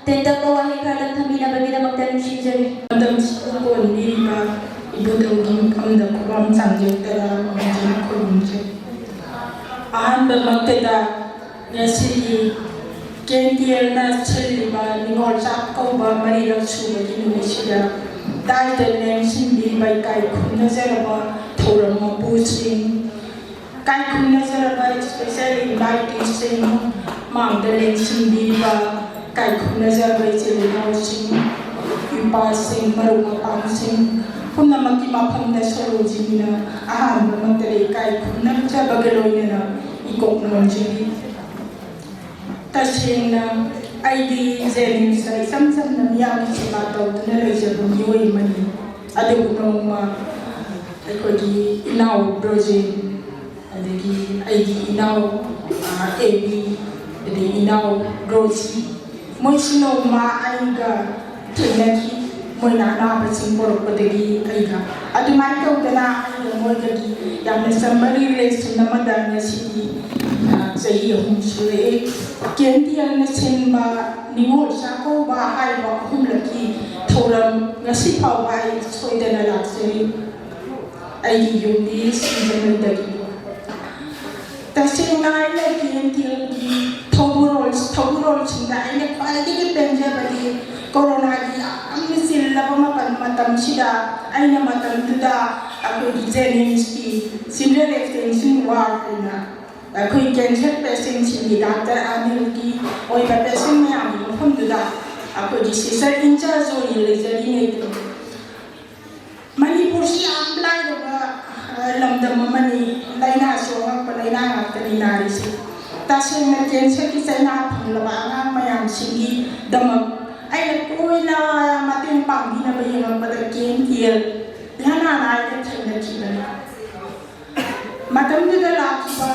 ꯇꯦꯟꯇꯛꯄ ꯋꯥꯍꯩ ꯈꯔꯗꯪ ꯊꯝꯕꯤꯅꯕꯒꯤꯗꯃꯛꯇ ꯅꯤꯡꯁꯤꯡꯖꯔꯤ꯫ ꯃꯇꯝꯁꯤꯕꯨ ꯀꯣꯟꯕꯤꯔꯤꯕ ꯏꯕꯨꯙꯧꯒꯤ ꯃꯐꯝꯗ ꯈꯨꯕꯝ ꯆꯥꯡꯖꯦꯛꯇꯔꯥ ꯅꯤꯡꯖꯅ ꯈꯨꯔꯨꯝꯖꯩ꯫ ꯑꯍꯥꯟꯕꯃꯛꯇꯗ ꯉꯁꯤꯒꯤ K N T Lꯅ ꯁꯤꯜꯂꯤꯕ Ningol Chakkouba ꯃꯔꯤꯔꯛ ꯁꯨꯕꯒꯤ ꯅꯨꯃꯤꯠꯁꯤꯗ ꯇꯥꯏꯗ ꯂꯦꯡꯁꯤꯟꯕꯤꯕ ꯏꯀꯥꯏ ꯈꯨꯝꯅꯖꯔꯕ ꯊꯧꯔꯝ ꯃꯄꯨꯁꯤꯡ, ꯏꯀꯥꯏ ꯈꯨꯝꯅꯖꯔꯕ special inviteesꯁꯤꯡ, ꯃꯥꯡꯗ ꯂꯦꯡꯁꯤꯟꯕꯤꯕ ꯏꯀꯥꯏ ꯈꯨꯝꯅꯖꯔꯕ ꯏꯆꯤꯜ ꯏꯅꯥꯎꯁꯤꯡ, ꯏꯄꯥꯁꯤꯡ, ꯃꯔꯨꯞ ꯃꯄꯥꯡꯁꯤꯡ, ꯄꯨꯝꯅꯃꯛꯀꯤ ꯃꯐꯝꯗ ꯁꯣꯂꯣꯖꯤꯅꯤꯅ ꯑꯍꯥꯟꯕꯃꯛꯇꯗ ꯏꯀꯥꯏ ꯈꯨꯝꯅꯖꯕꯒ ꯂꯣꯏꯅꯅ ꯏꯀꯣꯛ ꯅꯣꯟꯖꯔꯤ꯫ ꯇꯁꯦꯡꯅ ꯑꯩꯗꯤ ꯖꯦꯅꯤꯝꯁꯇ ꯏꯆꯝ ꯆꯝꯅ ꯃꯤꯌꯥꯝꯒꯤ ꯁꯦꯕꯥ ꯇꯧꯗꯨꯅ ꯂꯩꯖꯕ ꯃꯤꯑꯣꯏ ꯑꯃꯅꯤ꯫ ꯑꯗꯨꯕꯨ ꯅꯣꯡꯃ ꯑꯩꯈꯣꯏꯒꯤ ꯏꯅꯥꯎ ꯕ꯭ꯔꯣꯖꯦꯟ, ꯑꯗꯒꯤ ꯑꯩꯒꯤ ꯏꯅꯥꯎ, ꯑ, ꯑꯦꯕꯤ, ꯑꯗꯒꯤ ꯏꯅꯥꯎ ꯔꯣꯖꯤ, ꯃꯣꯏꯁꯨ ꯅꯣꯡꯃ ꯑꯩꯒ ꯊꯦꯡꯅꯈꯤ꯫ ꯃꯣꯏꯅ ꯑꯅꯥꯕꯁꯤꯡ ꯄꯨꯔꯛꯄꯗꯒꯤ ꯑꯩꯒ, ꯑꯗꯨꯃꯥꯏꯅ ꯇꯧꯗꯅ ꯑꯩꯒ ꯃꯣꯏꯒꯗꯤ ꯌꯥꯝꯅ ꯆꯝꯕ ꯔꯤꯂꯦꯁꯟ ꯑꯃꯗ ꯉꯁꯤꯗꯤ, ꯑ, ꯆꯍꯤ ꯑꯍꯨꯝ ꯁꯨꯔꯛꯑꯦ꯫ ꯀꯦꯟꯇꯤꯑꯦꯜꯅ ꯁꯤꯟꯕ ꯅꯤꯉꯣꯜ ꯆꯥꯛꯀꯧꯕ ꯍꯥꯏꯕ ꯑꯍꯨꯝꯂꯛꯀꯤ ꯊꯧꯔꯝ ꯉꯁꯤ ꯐꯥꯎꯕ ꯑꯩ ꯁꯣꯏꯗꯅ ꯂꯥꯛꯆꯔꯤ꯫ ꯑꯩꯒꯤ ꯌꯨꯝꯗꯤ ꯁꯤꯡꯖꯃꯩꯗꯒꯤ꯫ ꯇꯁꯦꯡꯅ ꯑꯩꯅ ꯀꯦꯟꯇꯤꯑꯦꯜꯒꯤ ꯊꯧꯕꯨꯔꯣꯜ-, ꯊꯧꯕꯨꯔꯣꯜꯁꯤꯡꯗ ꯑꯩꯅ ꯈ꯭ꯋꯥꯏꯗꯒꯤ ꯄꯦꯟꯖꯕꯗꯤ ꯀꯣꯔꯣꯅꯥꯒꯤ ꯌꯥꯝꯅ ꯆꯤꯜꯂꯕ ꯃꯇꯝ, ꯃꯇꯝꯁꯤꯗ ꯑꯩꯅ ꯃꯇꯝꯗꯨꯗ ꯑꯩꯈꯣꯏꯒꯤ ꯖꯦꯅꯤꯝꯁꯀꯤ ꯁꯤꯅꯤꯌꯔ ꯑꯦꯛꯁꯇꯦꯟꯁꯟ ꯋꯥꯔꯗ ꯑꯣꯏꯅ ꯑꯩꯈꯣꯏ ꯀꯦꯟꯁꯔ ꯄꯦꯁꯦꯟꯁꯤꯡꯒꯤ ꯗꯥꯛꯇꯔ ꯑꯅꯤꯜꯒꯤ ꯑꯣꯏꯕ ꯄꯦꯁꯦꯟ ꯃꯌꯥꯝꯒꯤ ꯃꯐꯝꯗꯨꯗ ꯑꯩꯈꯣꯏꯒꯤ ꯁꯤꯁꯇꯔ ꯏꯟꯆꯥꯔꯖ ꯑꯣꯏꯅ ꯂꯩꯖꯔꯤꯉꯩꯗ ꯃꯅꯤꯄꯨꯔꯁꯤ ꯌꯥꯝ ꯂꯥꯏꯔꯕ, ꯑ, ꯂꯝꯗꯝ ꯑꯃꯅꯤ꯫ ꯂꯥꯏꯅꯥꯁꯨ ꯑꯉꯛꯄ ꯂꯥꯏꯅꯥ ꯉꯥꯛꯇꯅꯤ ꯅꯥꯔꯤꯁꯤ꯫ ꯇꯁꯦꯡꯅ ꯀꯦꯟꯁꯔꯒꯤ ꯆꯩꯅꯥ ꯐꯪꯂꯕ ꯑꯉꯥꯡ ꯃꯌꯥꯝꯁꯤꯡꯒꯤꯗꯃꯛ ꯑꯩꯅ ꯇꯣꯏꯅ ꯃꯇꯦꯡ ꯄꯥꯡꯕꯤꯅꯕ ꯌꯦꯡꯉꯛꯄꯗ ꯀꯦꯟꯇꯤꯑꯦꯜ ꯏꯍꯥꯟ ꯍꯥꯟꯅ ꯑꯩꯅ ꯊꯦꯡꯅꯈꯤꯕꯅꯤ꯫ ꯃꯇꯝꯗꯨꯗ ꯂꯥꯛꯈꯤꯕ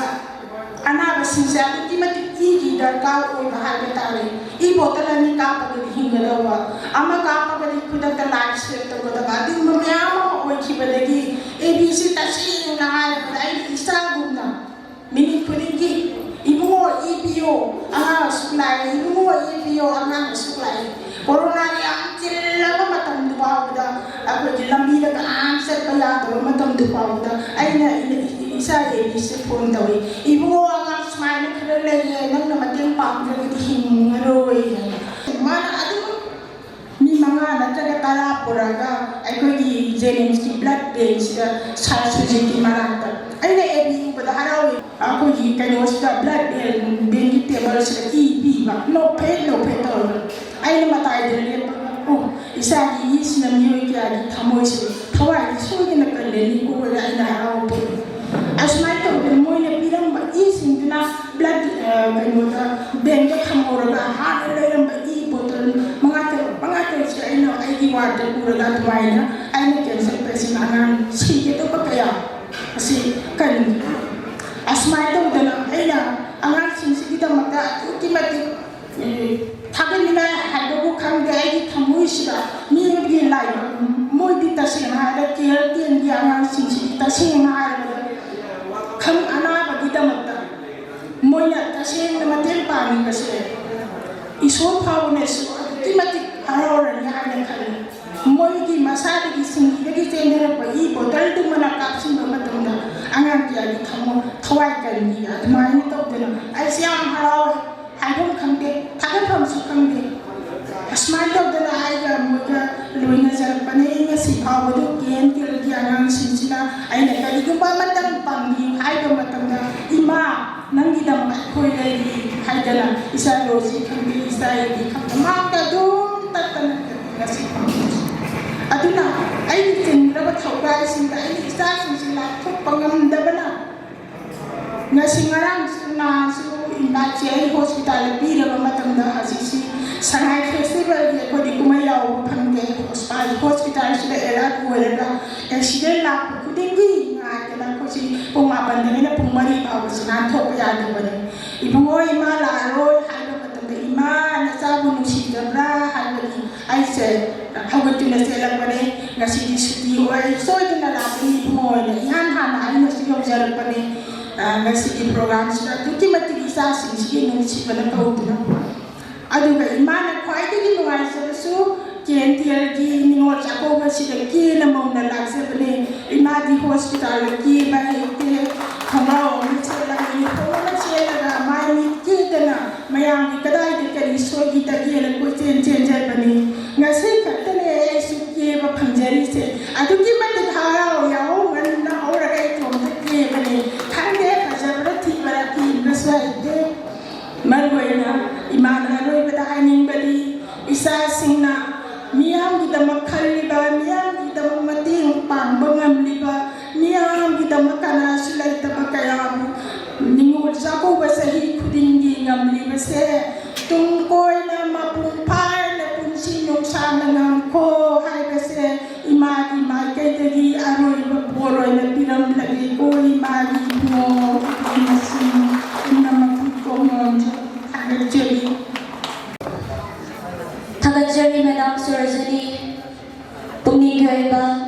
ꯑꯅꯥꯕꯁꯤꯡꯁꯦ ꯑꯗꯨꯛꯀꯤ ꯃꯇꯤꯛ ꯏꯒꯤ ꯗꯔꯀꯥꯔ ꯑꯣꯏꯕ ꯍꯥꯏꯕ ꯇꯥꯔꯦ꯫ ꯏ ꯕꯣꯇꯜ ꯑꯅꯤ ꯀꯥꯞꯄꯒꯗꯤ ꯍꯤꯡꯒꯗꯧꯕ, ꯑꯃ ꯀꯥꯞꯄꯒꯗꯤ ꯈꯨꯗꯛꯇ ꯂꯥꯏꯐ ꯁꯦꯚ ꯇꯧꯒꯗꯕ, ꯑꯗꯨꯒꯨꯝꯕ ꯃꯌꯥꯝ ꯑꯃ ꯑꯣꯏꯈꯤꯕꯗꯒꯤ ꯑꯦ ꯕꯤꯁꯤ ꯇꯁꯦꯡꯅ ꯍꯥꯏꯔꯕꯗ ꯑꯩꯒꯤ ꯏꯆꯥꯒꯨꯝꯅ ꯃꯤꯅꯤꯠ ꯈꯨꯗꯤꯡꯒꯤ, "ꯏꯕꯨꯡꯉꯣ, ꯏ ꯄꯤꯌꯣ, ꯑꯉꯥꯡ ꯑꯁꯨꯛ ꯂꯥꯛꯑꯦ, ꯏꯕꯨꯡꯉꯣ, ꯏ ꯄꯤꯌꯣ, ꯑꯉꯥꯡ ꯑꯁꯨꯛ ꯂꯥꯛꯑꯦ"꯫ ꯀꯣꯔꯣꯅꯥꯒꯤ ꯌꯥꯝ ꯆꯤꯜꯂꯕ ꯃꯇꯝꯗꯨ ꯐꯥꯎꯕꯗ ꯑꯩꯈꯣꯏꯒꯤ ꯂꯝꯕꯤꯗ ꯀꯅꯥꯝ ꯆꯠꯄ ꯌꯥꯗꯕ ꯃꯇꯝꯗꯨ ꯐꯥꯎꯕꯗ ꯑꯩꯅ ꯏ-, ꯏ-, ꯏꯆꯥ ꯑꯦꯕꯤꯁꯦ ꯐꯣꯟ ꯇꯧꯏ, "ꯏꯕꯨꯡꯉꯣ, ꯑꯉꯥꯡ ꯁꯨꯃꯥꯏꯅ ꯈꯔ ꯂꯩꯌꯦ, ꯅꯪꯅ ꯃꯇꯦꯡ ꯄꯥꯡꯗ꯭ꯔꯒꯗꯤ ꯍꯤꯡꯉꯔꯣꯏ" ꯍꯥꯏꯅ꯫ ꯃꯥꯅ ꯑꯗꯨꯝ ꯃꯤ ꯃꯉꯥ ꯅꯠꯇ꯭ꯔꯒ ꯇꯔꯥ ꯄꯨꯔꯛꯑꯒ ꯑꯩꯈꯣꯏꯒꯤ ꯖꯦꯅꯤꯝꯁꯀꯤ ꯕ꯭ꯂꯗ ꯕꯦꯡꯁꯤꯗ ꯁꯥꯔ ꯁꯨꯖꯤꯠꯀꯤ ꯃꯅꯥꯛꯇ꯫ ꯑꯩꯅ ꯑꯦꯕꯤ ꯎꯕꯗ ꯍꯔꯥꯎꯏ꯫ ꯑꯩꯈꯣꯏꯒꯤ ꯀꯩꯅꯣꯁꯤꯗ, ꯕ꯭ꯂꯗ ꯕꯦꯡ, ꯕꯦꯡꯒꯤ ꯇꯦꯕꯜꯁꯤꯗ ꯏ ꯄꯤꯕ, ꯅꯣꯛꯐꯦꯠ ꯅꯣꯛꯐꯦꯠ ꯇꯧꯔꯒ꯫ ꯑꯩꯅ ꯃꯇꯥꯏꯗ ꯂꯦꯞꯄꯒ, "ꯑꯣ, ꯏꯆꯥꯒꯤ ꯏꯁꯤꯅ ꯃꯤꯑꯣꯏ ꯀꯌꯥꯒꯤ ꯊꯃꯣꯏꯁꯦ ꯑꯩꯅ ꯑꯩꯒꯤ ꯋꯥꯔꯗ ꯄꯨꯔꯒ ꯑꯗꯨꯃꯥꯏꯅ ꯑꯩꯅ ꯀꯦꯟꯁꯔ ꯄꯦꯁꯦꯟ ꯑꯉꯥꯡ ꯁꯤꯒꯗꯧꯕ ꯀꯌꯥ ꯑꯁꯤ ꯀꯟꯈꯤ꯫ ꯑꯁꯨꯃꯥꯏꯅ ꯇꯧꯗꯅ ꯑꯩꯅ ꯑꯉꯥꯡꯁꯤꯡꯁꯤꯒꯤꯗꯃꯛꯇ ꯑꯗꯨꯛꯀꯤ ꯃꯇꯤꯛ, ꯑꯦ, ꯊꯥꯒꯠꯅꯤꯡꯉꯥꯏ ꯍꯥꯏꯕꯕꯨ ꯈꯪꯗꯦ꯫ ꯑꯩꯒꯤ ꯊꯃꯣꯏꯁꯤꯗ ꯃꯤꯒꯤ ꯂꯥꯏꯕꯛ, ꯃꯣꯏꯗꯤ ꯇꯁꯦꯡꯅ ꯍꯥꯏꯔꯒ ꯀꯦꯌꯔ ꯇꯦꯟꯒꯤ ꯑꯉꯥꯡꯁꯤꯡꯁꯤꯗꯤ ꯇꯁꯦꯡꯅ ꯍꯥꯏꯔꯕꯗ ꯈꯪ ꯑꯅꯥꯕꯒꯤꯗꯃꯛꯇ ꯃꯣꯏꯅ ꯇꯁꯦꯡꯅ ꯃꯇꯦꯡ ꯄꯥꯡꯉꯤꯕꯁꯦ ꯏꯁꯣꯔ ꯐꯥꯎꯕꯅꯁꯨ ꯑꯗꯨꯛꯀꯤ ꯃꯇꯤꯛ ꯍꯔꯥꯎꯔꯅꯤ ꯍꯥꯏꯅ ꯈꯜꯂꯤ꯫ ꯃꯣꯏꯒꯤ ꯃꯁꯥꯗꯒꯤ ꯁꯤꯡꯂꯤꯗꯒꯤ ꯆꯦꯟꯊꯔꯛꯄ ꯏ ꯕꯣꯇꯜꯗꯨꯃꯅ ꯀꯥꯞꯁꯤꯟꯕ ꯃꯇꯝꯗ ꯑꯉꯥꯡ ꯀꯌꯥꯒꯤ ꯊꯃꯣꯏ ꯊꯋꯥꯏ ꯀꯟꯈꯤ꯫ ꯑꯗꯨꯃꯥꯏꯅ ꯇꯧꯗꯅ ꯑꯩꯁꯦ ꯌꯥꯝ ꯍꯔꯥꯎꯋꯦ꯫ ꯍꯥꯏꯐꯝ ꯈꯪꯗꯦ, ꯊꯥꯒꯠꯐꯝꯁꯨ ꯈꯪꯗꯦ꯫ ꯑꯁꯨꯃꯥꯏꯅ ꯇꯧꯗꯅ ꯑꯩꯒ ꯃꯣꯏꯒ ꯂꯣꯏꯅꯖꯔꯛꯄꯅꯦ꯫ ꯉꯁꯤ ꯐꯥꯎꯕꯗ ꯀꯦ ꯑꯦꯟ ꯀꯦꯌꯔꯒꯤ ꯑꯉꯥꯡꯁꯤꯡꯁꯤꯅ ꯑꯩꯅ ꯀꯔꯤꯒꯨꯝꯕ ꯑꯃꯇꯪ ꯄꯥꯡꯕꯤꯌꯨ ꯍꯥꯏꯕ ꯃꯇꯝꯗ, "ꯏꯃꯥ, ꯅꯪꯒꯤꯗꯃꯛ ꯑꯩꯈꯣꯏ ꯂꯩꯔꯤ" ꯍꯥꯏꯗꯅ ꯏꯆꯥ ꯂꯣꯁꯤ ꯈꯪꯗꯦ, ꯏꯆꯥ ꯏꯗꯤ ꯈꯪꯗꯦ, ꯃꯍꯥꯛꯇ ꯑꯗꯨꯝ ꯇꯠꯇꯅ ꯉꯁꯤ ꯐꯥꯎꯕ꯫ ꯑꯗꯨꯅ ꯑꯩꯒꯤ ꯆꯤꯟꯈ꯭ꯔꯕ ꯊꯧꯗꯥꯡꯁꯤꯡꯗ ꯑꯩꯒꯤ ꯏꯆꯥꯁꯤꯡꯁꯤ ꯂꯥꯞꯊꯣꯛꯄ ꯉꯝꯗꯕꯅ ꯉꯁꯤ ꯉꯔꯥꯡꯁꯨ ꯅꯍꯥꯟꯁꯨ ꯏꯝꯕꯥꯜꯁꯦ ꯑꯩ ꯍꯣꯁꯄꯤꯇꯥꯜꯗ ꯄꯤꯔꯕ ꯃꯇꯝꯗ ꯍꯧꯖꯤꯛꯁꯤ ꯁꯉꯥꯏ ꯐꯦꯁꯇꯤꯚꯦꯜꯒꯤ ꯑꯩꯈꯣꯏꯗꯤ ꯀꯨꯝꯍꯩ ꯌꯥꯎꯕ ꯐꯪꯗꯦ꯫ ꯍꯣꯁꯄꯤꯇꯥꯜ, ꯍꯣꯁꯄꯤꯇꯥꯜꯁꯤꯗ ꯑꯦꯂꯔꯠ ꯑꯣꯏꯔꯒ ꯑꯦꯛꯁꯤꯗꯦꯟ ꯂꯥꯛꯄ ꯈꯨꯗꯤꯡꯒꯤ ꯉꯥꯏꯗꯅ ꯑꯩꯈꯣꯏꯁꯤ ꯄꯨꯡ ꯃꯥꯄꯟꯗꯒꯤꯅ ꯄꯨꯡ ꯃꯔꯤ ꯐꯥꯎꯕꯁꯤ ꯅꯥꯟꯊꯣꯛꯄ ꯌꯥꯗꯕꯅꯤ꯫ "ꯏꯕꯨꯡꯉꯣ, ꯏꯃꯥ ꯂꯥꯛꯑꯔꯣꯏ" ꯍꯥꯏꯕ ꯃꯇꯝꯗ, "ꯏꯃꯥ, ꯅꯆꯥꯕꯨ ꯅꯨꯡꯁꯤꯗꯕ꯭ꯔꯥ?" ꯍꯥꯏꯕꯒꯤ ꯑꯩꯁꯦ ꯍꯧꯒꯠꯇꯨꯅ ꯆꯦꯜꯂꯛꯄꯅꯦ꯫ ꯉꯁꯤꯗꯤ ꯁꯨꯇꯤ ꯑꯣꯏ, ꯁꯣꯏꯗꯅ ꯂꯥꯛꯀꯅꯤ ꯏꯕꯨꯡꯉꯣ ꯍꯥꯏꯅ ꯏꯍꯥꯟ ꯍꯥꯟꯅ ꯑꯩꯅꯁꯨ ꯌꯧꯖꯔꯛꯄꯅꯦ꯫ ꯑ, ꯉꯁꯤꯒꯤ ꯄ꯭ꯔꯣꯒ꯭ꯔꯥꯝꯁꯤꯗ ꯑꯗꯨꯛꯀꯤ ꯃꯇꯤꯛ ꯏꯆꯥꯁꯤꯡꯁꯤꯒꯤ ꯅꯨꯡꯁꯤꯕꯅ ꯀꯧꯗꯨꯅ꯫ ꯑꯗꯨꯒ ꯏꯃꯥꯅ ꯈ꯭ꯋꯥꯏꯗꯒꯤ ꯅꯨꯡꯉꯥꯏꯖꯕꯁꯨ ꯀꯦ ꯑꯦꯟ ꯇꯤ ꯑꯦꯜꯒꯤ ꯅꯤꯉꯣꯜ ꯆꯥꯛꯀꯧꯕꯁꯤꯗ ꯀꯦꯅ ꯃꯧꯅ ꯂꯥꯛꯆꯕꯅꯦ꯫ ꯏꯃꯥꯗꯤ ꯍꯣꯁꯄꯤꯇꯥꯜꯗ ꯀꯦꯕ ꯍꯩꯇꯦ꯫ ꯈꯣꯡꯒ꯭ꯔꯥꯎ ꯑꯃ ꯁꯦꯠꯂꯒ, ꯌꯨꯅꯤꯐꯣꯔꯝ ꯑꯃ ꯁꯦꯠꯂꯒ, ꯃꯥꯏ ꯃꯤꯠ ꯀꯦꯗꯅ ꯃꯌꯥꯝꯒꯤ ꯀꯗꯥꯏꯗ ꯀꯔꯤ ꯁꯣꯏꯈꯤꯗꯒꯦꯅ ꯀꯣꯏꯆꯦꯟ ꯆꯦꯟꯖꯕꯅꯤ꯫ ꯉꯁꯤ ꯈꯛꯇꯅꯦ ꯑꯩꯁꯨ ꯀꯦꯕ ꯐꯪꯖꯔꯤꯁꯦ꯫ ꯑꯗꯨꯛꯀꯤ ꯃꯇꯤꯛ ꯍꯔꯥꯎ ꯌꯥꯍꯧ ꯉꯟꯅ ꯍꯧꯔꯒ ꯏꯇꯣꯝꯇ ꯀꯦꯕꯅꯦ꯫ ꯈꯪꯗꯦ ꯐꯖꯕ꯭ꯔꯥ ꯊꯤꯕ꯭ꯔꯥ, ꯀꯦꯕꯁꯨ ꯍꯩꯇꯦ꯫ ꯃꯔꯨꯑꯣꯏꯅ ꯏꯃꯥꯅ ꯑꯔꯣꯏꯕꯗ ꯍꯥꯏꯅꯤꯡꯕꯗꯤ, ꯏꯆꯥꯁꯤꯡꯅ ꯃꯤꯌꯥꯝꯒꯤꯗꯃꯛ ꯈꯜꯂꯤꯕ, ꯃꯤꯌꯥꯝꯒꯤꯗꯃꯛ ꯃꯇꯦꯡ ꯄꯥꯡꯕ ꯉꯝꯂꯤꯕ, ꯃꯤꯌꯥꯝꯒꯤꯗꯃꯛ ꯀꯅꯥꯁꯨ ꯂꯩꯇꯕ ꯀꯌꯥꯕꯨ ꯅꯤꯉꯣꯜ ꯆꯥꯛꯀꯧꯕ ꯆꯍꯤ ꯈꯨꯗꯤꯡꯒꯤ ꯉꯝꯂꯤꯕꯁꯦ, ꯇꯨꯡ ꯀꯣꯏꯅ ꯃꯄꯨꯡ ꯐꯥꯅ ꯄꯨꯟꯁꯤ ꯅꯨꯡꯁꯥꯡꯅ ꯉꯝ ꯁꯣꯔꯖꯅꯤ ꯄꯨꯛꯅꯤꯡꯒꯤ ꯑꯣꯏꯕ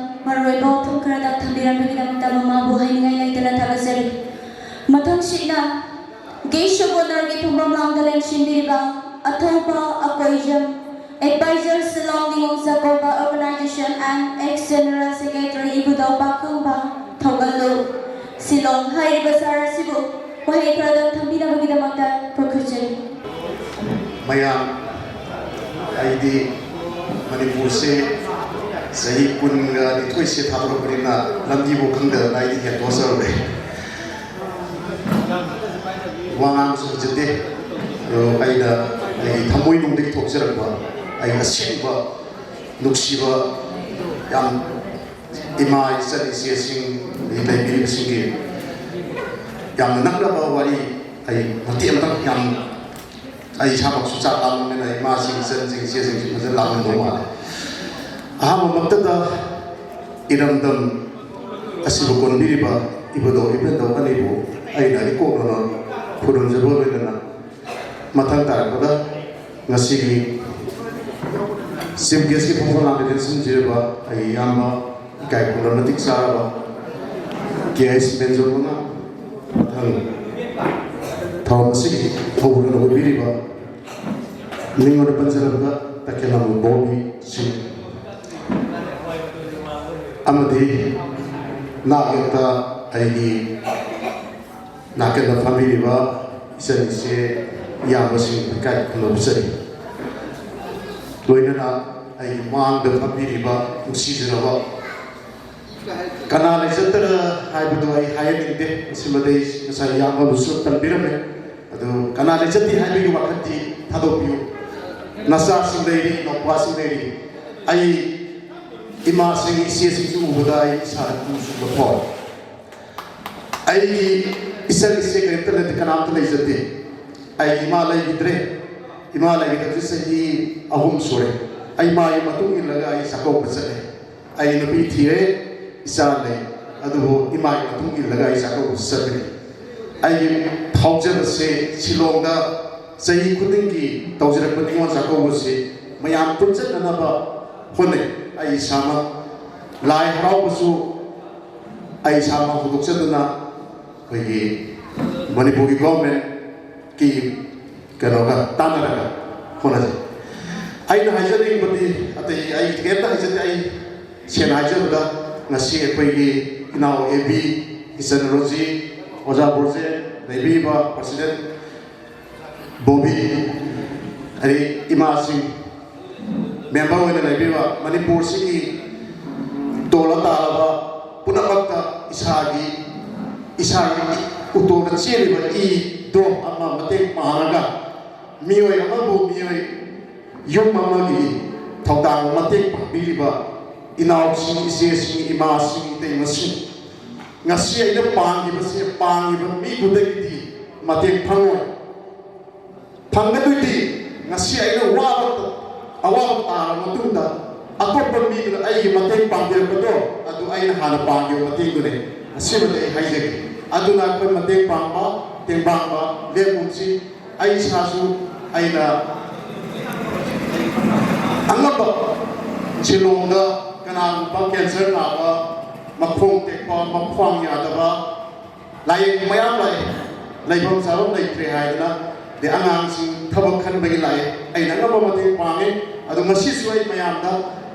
ꯃꯔꯨꯑꯣꯏꯕ ꯋꯥꯐꯝ ꯈꯔꯗꯪ ꯊꯝꯕꯤꯔꯝꯕꯒꯤꯗꯃꯛꯇ ꯃꯃꯥꯕꯨ ꯍꯥꯏꯅꯤꯡꯉꯥꯏ ꯂꯩꯇꯅ ꯊꯥꯒꯠꯆꯔꯤ꯫ ꯃꯊꯪꯁꯤꯠꯅ Guest of Honourꯒꯤ ꯐꯝꯐꯝ ꯂꯥꯡꯗ ꯂꯦꯡꯁꯤꯟꯕꯤꯔꯤꯕ ꯑꯊꯧꯕ Akoijam, Advisor Shillong Ningong Chakovba Organisation and Ex General Secretary ꯏꯕꯨꯙꯧ ꯄꯥꯈꯪꯕ ꯊꯧꯒꯜꯂꯨ ꯁꯤꯂꯣꯡ ꯍꯥꯏꯔꯤꯕ ꯁꯍꯔ ꯑꯁꯤꯕꯨ ꯋꯥꯍꯩ ꯈꯔꯗꯪ ꯊꯝꯕꯤꯅꯕꯒꯤꯗꯃꯛꯇ ꯄꯨꯈꯠꯆꯔꯤ꯫ ꯃꯌꯥꯝ, ꯑꯩꯗꯤ ꯃꯅꯤꯄꯨꯔꯁꯦ ꯆꯍꯤ ꯀꯨꯟꯒ ꯅꯤꯊꯣꯏꯁꯦ ꯊꯥꯗꯣꯔꯛꯄꯅꯤꯅ ꯂꯝꯕꯤꯕꯨ ꯈꯪꯗꯗꯅ ꯑꯩꯗꯤ ꯍꯦꯟꯗꯣꯛꯆꯔꯨꯔꯦ꯫ ꯋꯥ ꯉꯥꯡꯕꯁꯨ ꯍꯩꯖꯗꯦ꯫ ꯑꯗꯣ ꯑꯩꯅ ꯑꯩꯒꯤ ꯊꯃꯣꯏꯅꯨꯡꯗꯒꯤ ꯊꯣꯛꯆꯔꯛꯄ, ꯑꯩ ꯑꯁꯦꯡꯕ ꯅꯨꯡꯁꯤꯕ, ꯌꯥꯝ ꯏꯃꯥ ꯏꯆꯟ ꯏꯆꯦꯁꯤꯡ, ꯑꯗꯒꯤ ꯂꯩꯕꯤꯔꯤꯕꯁꯤꯡꯒꯤ ꯌꯥꯝꯅ ꯅꯛꯅꯕ ꯋꯥꯔꯤ ꯑꯩ ꯃꯇꯦꯛ ꯑꯃꯇꯪ, ꯌꯥꯝ ꯑꯩ ꯏꯁꯥꯃꯛꯁꯨ ꯆꯥꯛ ꯂꯥꯝꯃꯟꯗꯅ ꯏꯃꯥꯁꯤꯡ, ꯏꯆꯟꯁꯤꯡ, ꯏꯆꯦꯁꯤꯡꯁꯤ ꯐꯖꯅ ꯂꯥꯝꯃꯝꯗꯧ ꯃꯥꯜꯂꯦ꯫ ꯑꯍꯥꯟꯕꯃꯛꯇꯗ ꯏꯔꯝꯗꯝ ꯑꯁꯤꯕꯨ ꯀꯣꯟꯕꯤꯔꯤꯕ ꯏꯕꯨꯙꯧ ꯏꯕꯦꯟꯗꯧ ꯑꯅꯤꯕꯨ ꯑꯩꯅ ꯏꯀꯣꯛꯅꯅ ꯈꯨꯔꯨꯝꯖꯕ ꯂꯣꯏꯅꯅ, ꯃꯊꯪ ꯇꯥꯔꯛꯄꯗ ꯉꯁꯤꯒꯤ Chief Guestꯀꯤ ꯐꯝꯐꯝ ꯂꯥꯡꯗ ꯂꯦꯡꯁꯤꯟꯖꯔꯤꯕ ꯑꯩꯒꯤ ꯏꯌꯥꯝꯕ, ꯏꯀꯥꯏ ꯈꯨꯝꯅꯕ ꯃꯇꯤꯛ ꯆꯥꯔꯕ ꯀꯦ ꯑꯩꯆ ꯃꯦꯟꯖꯣꯔ ꯃꯉꯥ, ꯃꯊꯪ ꯊꯧꯔꯝ ꯑꯁꯤꯒꯤ ꯍꯧꯔꯒ ꯑꯣꯏꯕꯤꯔꯤꯕ ꯃꯤꯡ ꯑꯣꯏꯅ ꯄꯟꯖꯔꯕꯗ ꯇꯈꯦꯜꯂꯝꯕꯝ ꯕꯣꯕꯤ ꯁꯤꯡ ꯑꯃꯗꯤ ꯅꯥꯛ ꯌꯦꯠꯇ ꯑꯩꯒꯤ ꯅꯥꯀꯟꯗ ꯐꯝꯕꯤꯔꯤꯕ ꯏꯆꯟ ꯏꯆꯦ ꯏꯌꯥꯝꯕꯁꯤꯡ ꯏꯀꯥꯏ ꯈꯨꯝꯅꯕ ꯆꯠꯂꯤ꯫ ꯂꯣꯏꯅꯅ ꯑꯩꯒꯤ ꯃꯥꯡꯗ ꯐꯝꯕꯤꯔꯤꯕ ꯅꯨꯡꯁꯤꯖꯔꯕ ꯀꯅꯥ ꯂꯩꯖꯠꯇꯅ ꯍꯥꯏꯕꯗꯨ ꯑꯩ ꯍꯥꯏꯍꯟꯅꯤꯡꯗꯦ꯫ ꯃꯁꯤꯃꯗꯤ ꯉꯁꯥꯏ ꯏꯌꯥꯝꯕꯅꯁꯨ ꯄꯟꯕꯤꯔꯝꯃꯦ꯫ ꯑꯗꯨ ꯀꯅꯥ ꯂꯩꯖꯠꯇꯦ ꯍꯥꯏꯕꯒꯤ ꯋꯥꯈꯜꯗꯤ ꯊꯥꯗꯣꯛꯄꯤꯌꯨ꯫ ꯅꯆꯥꯁꯤꯡ ꯂꯩꯔꯤ, ꯅꯧꯄꯥꯁꯤꯡ ꯂꯩꯔꯤ꯫ ꯑꯩ ꯏꯃꯥꯁꯤꯡ, ꯏꯆꯦꯁꯤꯡꯁꯨ ꯎꯕꯗ ꯑꯩ ꯏꯁꯥꯗ ꯄꯨꯛꯅꯤꯡ ꯆꯤꯡꯕ ꯐꯥꯎꯏ꯫ ꯑꯩꯒꯤ ꯏꯆꯟ ꯏꯆꯦ ꯀꯔꯤꯝꯇ ꯂꯩꯇꯦ, ꯀꯅꯥꯝꯇ ꯂꯩꯖꯗꯦ꯫ ꯑꯩ ꯏꯃꯥ ꯂꯩꯈꯤꯗ꯭ꯔꯦ꯫ ꯏꯃꯥ ꯂꯩꯈꯤꯗꯕꯁꯤ ꯆꯍꯤ ꯑꯍꯨꯝ ꯁꯨꯔꯦ꯫ ꯑꯩ ꯃꯥꯒꯤ ꯃꯇꯨꯡ ꯏꯜꯂꯒ ꯑꯩ ꯆꯥꯛꯀꯧꯕ ꯆꯠꯂꯦ꯫ ꯑꯩ ꯅꯨꯄꯤ ꯊꯤꯔꯦ, ꯏꯆꯥ ꯂꯩ꯫ ꯑꯗꯨꯕꯨ ꯏꯃꯥꯒꯤ ꯃꯇꯨꯡ ꯏꯜꯂꯒ ꯑꯩ ꯆꯥꯛꯀꯧꯕꯁꯤ ꯆꯠꯄꯅꯤ꯫ ꯑꯩꯒꯤ ꯐꯥꯎꯖꯕꯁꯦ ꯁꯤꯂꯣꯡꯗ ꯆꯍꯤ ꯈꯨꯗꯤꯡꯒꯤ ꯇꯧꯖꯔꯛꯄ ꯅꯤꯉꯣꯜ ꯆꯥꯛꯀꯧꯕꯁꯤ ꯃꯌꯥꯝ ꯄꯨꯟꯁꯤꯟꯅꯅꯕ ꯍꯣꯠꯅꯩ꯫ ꯑꯩ ꯏꯁꯥꯃꯛ ꯂꯥꯏ ꯍꯔꯥꯎꯕꯁꯨ ꯑꯩ ꯏꯁꯥꯃꯛ ꯍꯧꯗꯣꯛꯆꯗꯨꯅ ꯑꯩꯈꯣꯏꯒꯤ ꯃꯅꯤꯄꯨꯔꯒꯤ ꯒꯣꯔꯃꯦꯟꯀꯤ ꯀꯩꯅꯣꯒ ꯇꯥꯟꯅꯔꯒ ꯍꯣꯠꯅꯖꯩ꯫ ꯑꯩꯅ ꯍꯥꯏꯖꯅꯤꯡꯕꯗꯤ ꯑꯇꯩ ꯑꯩ ꯀꯩꯝꯇ ꯍꯥꯏꯖꯗꯦ꯫ ꯑꯩ ꯁꯦꯡꯅ ꯍꯥꯏꯖꯔꯕꯗ ꯉꯁꯤ ꯑꯩꯈꯣꯏꯒꯤ ꯏꯅꯥꯎ ꯑꯦ ꯕꯤ, ꯏꯆꯟ ꯔꯣꯖꯤ, ꯑꯣꯖꯥ ꯕꯣꯔꯖꯦꯟ, ꯂꯩꯕꯤꯔꯤꯕ ꯄ꯭ꯔꯁꯤꯗꯦꯟ ꯕꯣꯕꯤ, ꯑꯗꯩ ꯏꯃꯥꯁꯤꯡ, ꯃꯦꯝꯕꯔ ꯑꯣꯏꯅ ꯂꯩꯕꯤꯕ ꯃꯅꯤꯄꯨꯔꯁꯤꯒꯤ ꯇꯣꯜꯂ ꯇꯥꯔꯕ ꯄꯨꯝꯅꯃꯛꯇ ꯏꯁꯥꯒꯤ, ꯏꯁꯥꯒꯤ ꯎꯇꯣꯜꯗ ꯆꯦꯜꯂꯤꯕ ꯏ ꯗ꯭ꯔꯣꯞ ꯑꯃ ꯃꯇꯦꯡ ꯄꯥꯡꯉꯒ ꯃꯤꯑꯣꯏ ꯑꯃꯕꯨ ꯃꯤꯑꯣꯏ ꯌꯨꯝ ꯑꯃꯒꯤ ꯊꯧꯗꯥꯡ ꯃꯇꯦꯡ ꯄꯥꯡꯕꯤꯔꯤꯕ ꯏꯅꯥꯎꯁꯤꯡ, ꯏꯆꯦꯁꯤꯡ, ꯏꯃꯥꯁꯤꯡ, ꯏꯇꯩꯃꯁꯤꯡ, ꯉꯁꯤ ꯑꯩꯅ ꯄꯥꯡꯈꯤꯕꯁꯦ ꯄꯥꯡꯉꯤꯕ ꯃꯤꯗꯨꯗꯒꯤꯗꯤ ꯃꯇꯦꯡ ꯐꯪꯉꯣꯏ꯫ ꯐꯪꯒꯗꯣꯏꯗꯤ ꯉꯁꯤ ꯑꯩꯅ ꯋꯥꯕ, ꯑꯋꯥꯕ ꯇꯥꯔꯕ ꯃꯇꯨꯡꯗ ꯑꯇꯣꯞꯄ ꯃꯤꯗꯨꯅ ꯑꯩꯒꯤ ꯃꯇꯦꯡ ꯄꯥꯡꯕꯤꯔꯛꯄꯗꯣ, ꯑꯗꯨ ꯑꯩꯅ ꯍꯥꯟꯅ ꯄꯥꯡꯈꯤꯕ ꯃꯇꯦꯡꯗꯨꯅꯤ꯫ ꯑꯁꯤꯃꯗꯤ ꯑꯩ ꯍꯥꯏꯖꯒꯦ꯫ ꯑꯗꯨꯅ ꯑꯩꯈꯣꯏ ꯃꯇꯦꯡ ꯄꯥꯡꯕ, ꯇꯦꯡꯕꯥꯡꯕ ꯂꯦꯞꯀꯨꯝꯁꯤ꯫ ꯑꯩ ꯏꯁꯥꯁꯨ ꯑꯩꯅ ꯑꯉꯝꯕ ꯁꯤꯂꯣꯡꯗ ꯀꯅꯥꯒꯨꯝꯕ ꯀꯦꯟꯁꯔ ꯅꯥꯕ, ꯃꯈꯣꯡ ꯇꯦꯛꯄ, ꯃꯈ꯭ꯋꯥꯡ ꯌꯥꯗꯕ, ꯂꯥꯏꯌꯦꯡ ꯃꯌꯥꯝ ꯂꯥꯛꯑꯦ꯫ ꯂꯩꯐꯝ ꯆꯥꯐꯝ ꯂꯩꯇ꯭ꯔꯦ ꯍꯥꯏꯗꯅ, ꯑꯗꯩ ꯑꯉꯥꯡꯁꯤꯡ ꯊꯕꯛ ꯈꯟꯕꯒꯤ ꯂꯥꯛꯑꯦ꯫ ꯑꯩꯅ ꯑꯉꯝꯕ ꯃꯇꯦꯡ ꯄꯥꯡꯉꯦ꯫ ꯑꯗꯣ ꯉꯁꯤꯁꯨ ꯑꯩ ꯃꯌꯥꯝꯗ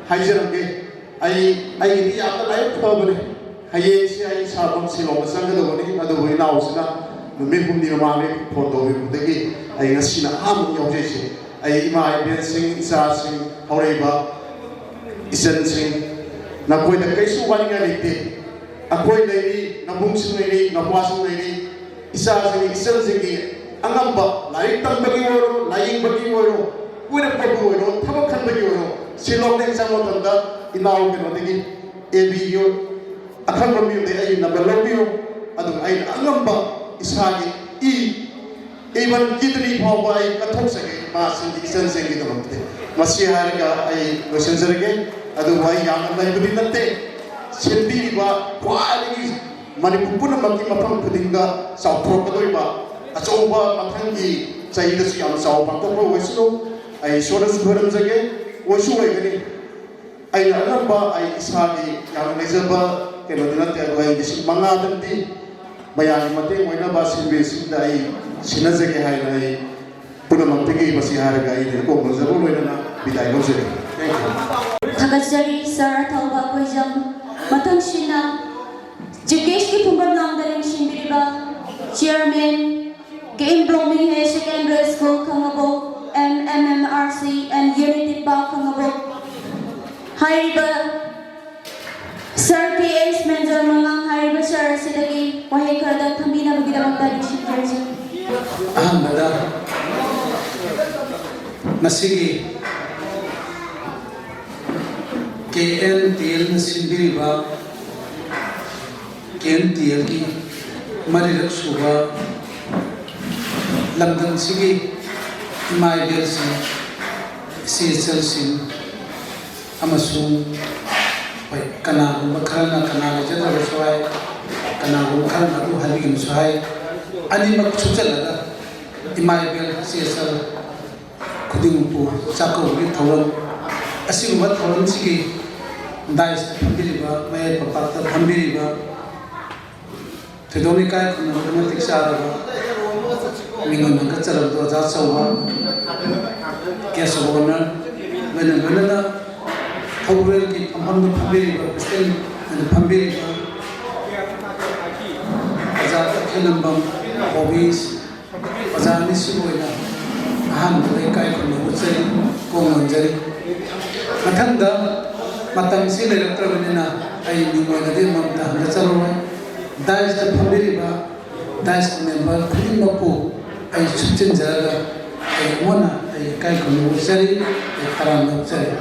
ꯍꯥꯏꯖꯔꯝꯒꯦ, ꯑꯩ, ꯑꯩꯒꯤꯗꯤ ꯌꯥꯝꯅ ꯂꯥꯏꯕꯛ ꯐꯕꯅꯤ꯫ ꯍꯌꯦꯡꯁꯦ ꯑꯩ ꯏꯁꯥꯃꯛ ꯁꯤꯂꯣꯡꯗ ꯆꯪꯒꯗꯧꯕꯅꯤ, ꯑꯗꯨꯕꯨ ꯏꯅꯥꯎꯁꯤꯅ ꯅꯨꯃꯤꯠ ꯍꯨꯝꯅꯤ ꯃꯃꯥꯡꯗꯒꯤ ꯐꯣꯟ ꯇꯧꯕꯤꯕꯗꯒꯤ ꯑꯩ ꯉꯁꯤꯅ ꯑꯍꯥꯟꯕ ꯌꯥꯎꯖꯩꯁꯦ꯫ ꯑꯩ ꯏꯃꯥ ꯏꯕꯦꯟꯁꯤꯡ, ꯏꯆꯥꯁꯤꯡ, ꯍꯧꯔꯛꯏꯕ ꯏꯆꯟꯁꯤꯡ, ꯅꯈꯣꯏꯗ ꯀꯩꯁꯨ ꯋꯥꯅꯤꯡꯉꯥꯏ ꯂꯩꯇꯦ꯫ ꯑꯩꯈꯣꯏ ꯂꯩꯔꯤ, ꯅꯕꯨꯡꯁꯤꯡ ꯂꯩꯔꯤ, ꯅꯄ꯭ꯋꯥꯁꯤꯡ ꯂꯩꯔꯤ, ꯏꯆꯥꯁꯤꯡꯒꯤ, ꯏꯆꯟꯁꯤꯡꯒꯤ ꯑꯉꯝꯕ ꯂꯥꯏꯔꯤꯛ ꯇꯝꯕꯒꯤ ꯑꯣꯏꯔꯣ, ꯂꯥꯏꯌꯦꯡꯕꯒꯤ ꯑꯣꯏꯔꯣ, ꯀꯣꯏꯔꯛꯄꯕꯨ ꯑꯣꯏꯔꯣ, ꯊꯕꯛ ꯈꯟꯕꯒꯤ ꯑꯣꯏꯔꯣ, ꯁꯤꯂꯣꯡꯗ ꯑꯩ ꯆꯪꯕ ꯃꯇꯝꯗ ꯏꯅꯥꯎ ꯀꯩꯅꯣꯗꯒꯤ, ꯑꯦ ꯕꯤꯒꯤ ꯑꯈꯪꯕ ꯃꯤꯑꯣꯏꯗꯒꯤ ꯑꯩꯒꯤ ꯅꯝꯕꯔ ꯂꯧꯕꯤꯌꯨ꯫ ꯑꯗꯨꯒ ꯑꯩꯅ ꯑꯉꯝꯕ ꯏꯁꯥꯒꯤ ꯏ, even ꯀꯤꯗꯅꯤ ꯐꯥꯎꯕ ꯑꯩ ꯀꯠꯊꯣꯛꯆꯒꯦ ꯏꯃꯥꯁꯤꯡꯒꯤ, ꯏꯆꯟꯁꯤꯡꯒꯤꯗꯃꯛꯇ꯫ ꯃꯁꯤ ꯍꯥꯏꯔꯒ ꯑꯩ ꯂꯣꯏꯁꯤꯟꯖꯔꯒꯦ꯫ ꯑꯗꯨꯕꯨ ꯑꯩ ꯌꯥꯝꯅ ꯂꯩꯕꯗꯤ ꯅꯠꯇꯦ꯫ ꯁꯤꯟꯕꯤꯔꯤꯕ ꯈ꯭ꯋꯥꯏꯗꯒꯤ ꯃꯅꯤꯄꯨꯔ ꯄꯨꯝꯅꯃꯛꯀꯤ ꯃꯐꯝ ꯈꯨꯗꯤꯡꯗ ꯆꯥꯎꯊꯣꯔꯛꯀꯗꯧꯔꯤꯕ ꯑꯆꯧꯕ ꯃꯊꯪꯒꯤ ꯆꯍꯤꯗꯁꯨ ꯌꯥꯝꯅ ꯆꯥꯎꯕ ꯄꯥꯡꯊꯣꯛꯄ ꯑꯣꯏꯁꯅꯨ꯫ ꯑꯩ ꯏꯁꯣꯔꯗꯁꯨ ꯈꯣꯏꯔꯝꯖꯒꯦ, ꯑꯣꯏꯁꯨ ꯑꯣꯏꯒꯅꯤ꯫ ꯑꯩꯅ ꯑꯉꯝꯕ, ꯑꯩ ꯏꯁꯥꯒꯤ ꯌꯥꯝꯅ ꯂꯩꯖꯕ ꯀꯩꯅꯣꯗꯤ ꯅꯠꯇꯦ, ꯑꯗꯣ ꯑꯩ ꯂꯤꯁꯤꯡ ꯃꯉꯥꯗꯪꯗꯤ ꯃꯌꯥꯝꯒꯤ ꯃꯇꯦꯡ ꯑꯣꯏꯅꯕ ꯁꯤꯟꯕꯤꯁꯤꯡꯗ ꯑꯩ ꯁꯤꯟꯅꯖꯒꯦ ꯍꯥꯏꯅ ꯑꯩ ꯄꯨꯝꯅꯃꯛꯇꯒꯤ ꯃꯁꯤ ꯍꯥꯏꯔꯒ ꯑꯩ ꯀꯣꯛ ꯂꯣꯟꯖꯕ ꯂꯣꯏꯅꯅ ꯕꯤꯗꯥꯏ ꯂꯧꯖꯒꯦ꯫ Thank you. ꯊꯥꯒꯠꯆꯔꯤ ꯁꯥꯔ ꯊꯧꯕ ꯀꯣꯏꯖꯝ꯫ ꯃꯊꯪꯁꯤꯅ ꯆꯤꯐ ꯒꯦꯁꯀꯤ ꯐꯝꯐꯝ ꯂꯥꯡꯗ ꯂꯦꯡꯁꯤꯟꯕꯤꯔꯤꯕ chairman K M Blooming higher secondary school ꯈꯥꯉꯕꯣꯛ, M M M R C N unity park ꯈꯥꯉꯕꯣꯛ꯫ ꯍꯥꯏꯔꯤꯕ ꯁꯥꯔ ꯀꯦ ꯑꯦꯁ ꯃꯦꯟꯖꯣꯔ ꯃꯉꯥꯡ ꯍꯥꯏꯔꯤꯕ ꯁꯥꯔ ꯑꯁꯤꯗꯒꯤ ꯋꯥꯍꯩ ꯈꯔꯗꯪ ꯊꯝꯕꯤꯅꯕꯒꯤꯗꯃꯛꯇ ꯅꯤꯡꯁꯤꯡꯖꯔꯤ꯫ ꯑꯍꯥꯟꯕꯗ ꯉꯁꯤꯒꯤ ꯀꯦ ꯑꯦꯟ ꯇꯤ ꯑꯦꯜꯅ ꯁꯤꯟꯕꯤꯔꯤꯕ ꯀꯦ ꯑꯦꯟ ꯇꯤ ꯑꯦꯜꯒꯤ ꯃꯔꯤꯔꯛ ꯁꯨꯕ ꯂꯝꯗꯝꯁꯤꯒꯤ ꯏꯃꯥ ꯏꯕꯦꯜꯁꯤꯡ, ꯏꯆꯦ ꯏꯆꯜꯁꯤꯡ ꯑꯃꯁꯨꯡ, ꯍꯣꯏ, ꯀꯅꯥꯒꯨꯝꯕ ꯈꯔꯅ ꯀꯅꯥ ꯂꯩꯖꯗ꯭ꯔꯕꯁꯨ ꯍꯥꯏ, ꯀꯅꯥꯒꯨꯝꯕ ꯈꯔꯅ ꯑꯗꯨ ꯍꯥꯏꯕꯤꯒꯅꯨꯁꯨ ꯍꯥꯏ, ꯑꯅꯤꯃꯛ ꯁꯨꯞꯆꯜꯂꯒ ꯏꯃꯥ ꯏꯕꯦꯜ ꯏꯆꯦ ꯏꯆꯜ ꯈꯨꯗꯤꯡꯃꯛꯄꯨ ꯆꯥꯛꯀꯧꯕꯒꯤ ꯊꯧꯔꯝ, ꯑꯁꯤꯒꯨꯝꯕ ꯊꯧꯔꯝꯁꯤꯒꯤ ꯗꯥꯏꯁꯇ ꯐꯝꯕꯤꯔꯤꯕ, ꯃꯌꯥꯏ ꯄꯝꯄꯥꯛꯇ ꯐꯝꯕꯤꯔꯤꯕ, ꯊꯣꯏꯗꯣꯛꯅ ꯏꯀꯥꯏ ꯈꯨꯝꯅꯕ ꯃꯇꯤꯛ ꯆꯥꯔꯕ ꯃꯤꯡꯑꯣꯏ ꯃꯥꯡꯀꯠꯆꯔꯕ ꯑꯣꯖꯥ ꯑꯆꯧꯕ ꯒꯦꯁ ꯑꯣꯐ ꯑꯣꯅꯔ, ꯂꯣꯏꯅ ꯂꯣꯏꯅꯅ ꯊꯧꯒ꯭ꯔꯦꯜꯒꯤ ꯐꯝꯐꯝꯗ ꯐꯝꯕꯤꯔꯤꯕ, ꯄ꯭ꯔꯁꯤꯗꯦꯟ ꯑꯣꯏꯅ ꯐꯝꯕꯤꯔꯤꯕ ꯑꯣꯖꯥ ꯇꯈꯦꯜꯂꯝꯕꯝ ꯕꯣꯕꯤ, ꯑꯣꯖꯥ ꯑꯅꯤꯁꯤꯕꯨ ꯑꯣꯏꯅ ꯑꯍꯥꯟꯕꯗ ꯏꯀꯥꯏ ꯈꯨꯝꯅꯕ ꯎꯠꯆꯔꯤ, ꯀꯣꯡ ꯅꯣꯟꯖꯔꯤ꯫ ꯃꯊꯪꯗ ꯃꯇꯝꯁꯤ ꯂꯩꯔꯛꯇ꯭ꯔꯕꯅꯤꯅ ꯑꯩ ꯃꯤꯡ ꯑꯣꯏꯅꯗꯤ ꯑꯃꯃꯝꯇ ꯍꯟꯒꯠꯆꯔꯔꯣꯏ꯫ ꯗꯥꯏꯁꯇ ꯐꯝꯕꯤꯔꯤꯕ ꯗꯥꯏꯁꯀꯤ ꯃꯦꯝꯕꯔ ꯈꯨꯗꯤꯡꯃꯛꯄꯨ ꯑꯩ ꯁꯨꯞꯆꯤꯟꯖꯔꯒ ꯑꯩ ꯑꯃꯨꯛ ꯍꯟꯅ ꯑꯩ ꯏꯀꯥꯏ ꯈꯨꯝꯅꯕ ꯎꯠꯆꯔꯤ, ꯑꯩ ꯇꯔꯥꯝꯅ ꯑꯣꯛꯆꯔꯤ꯫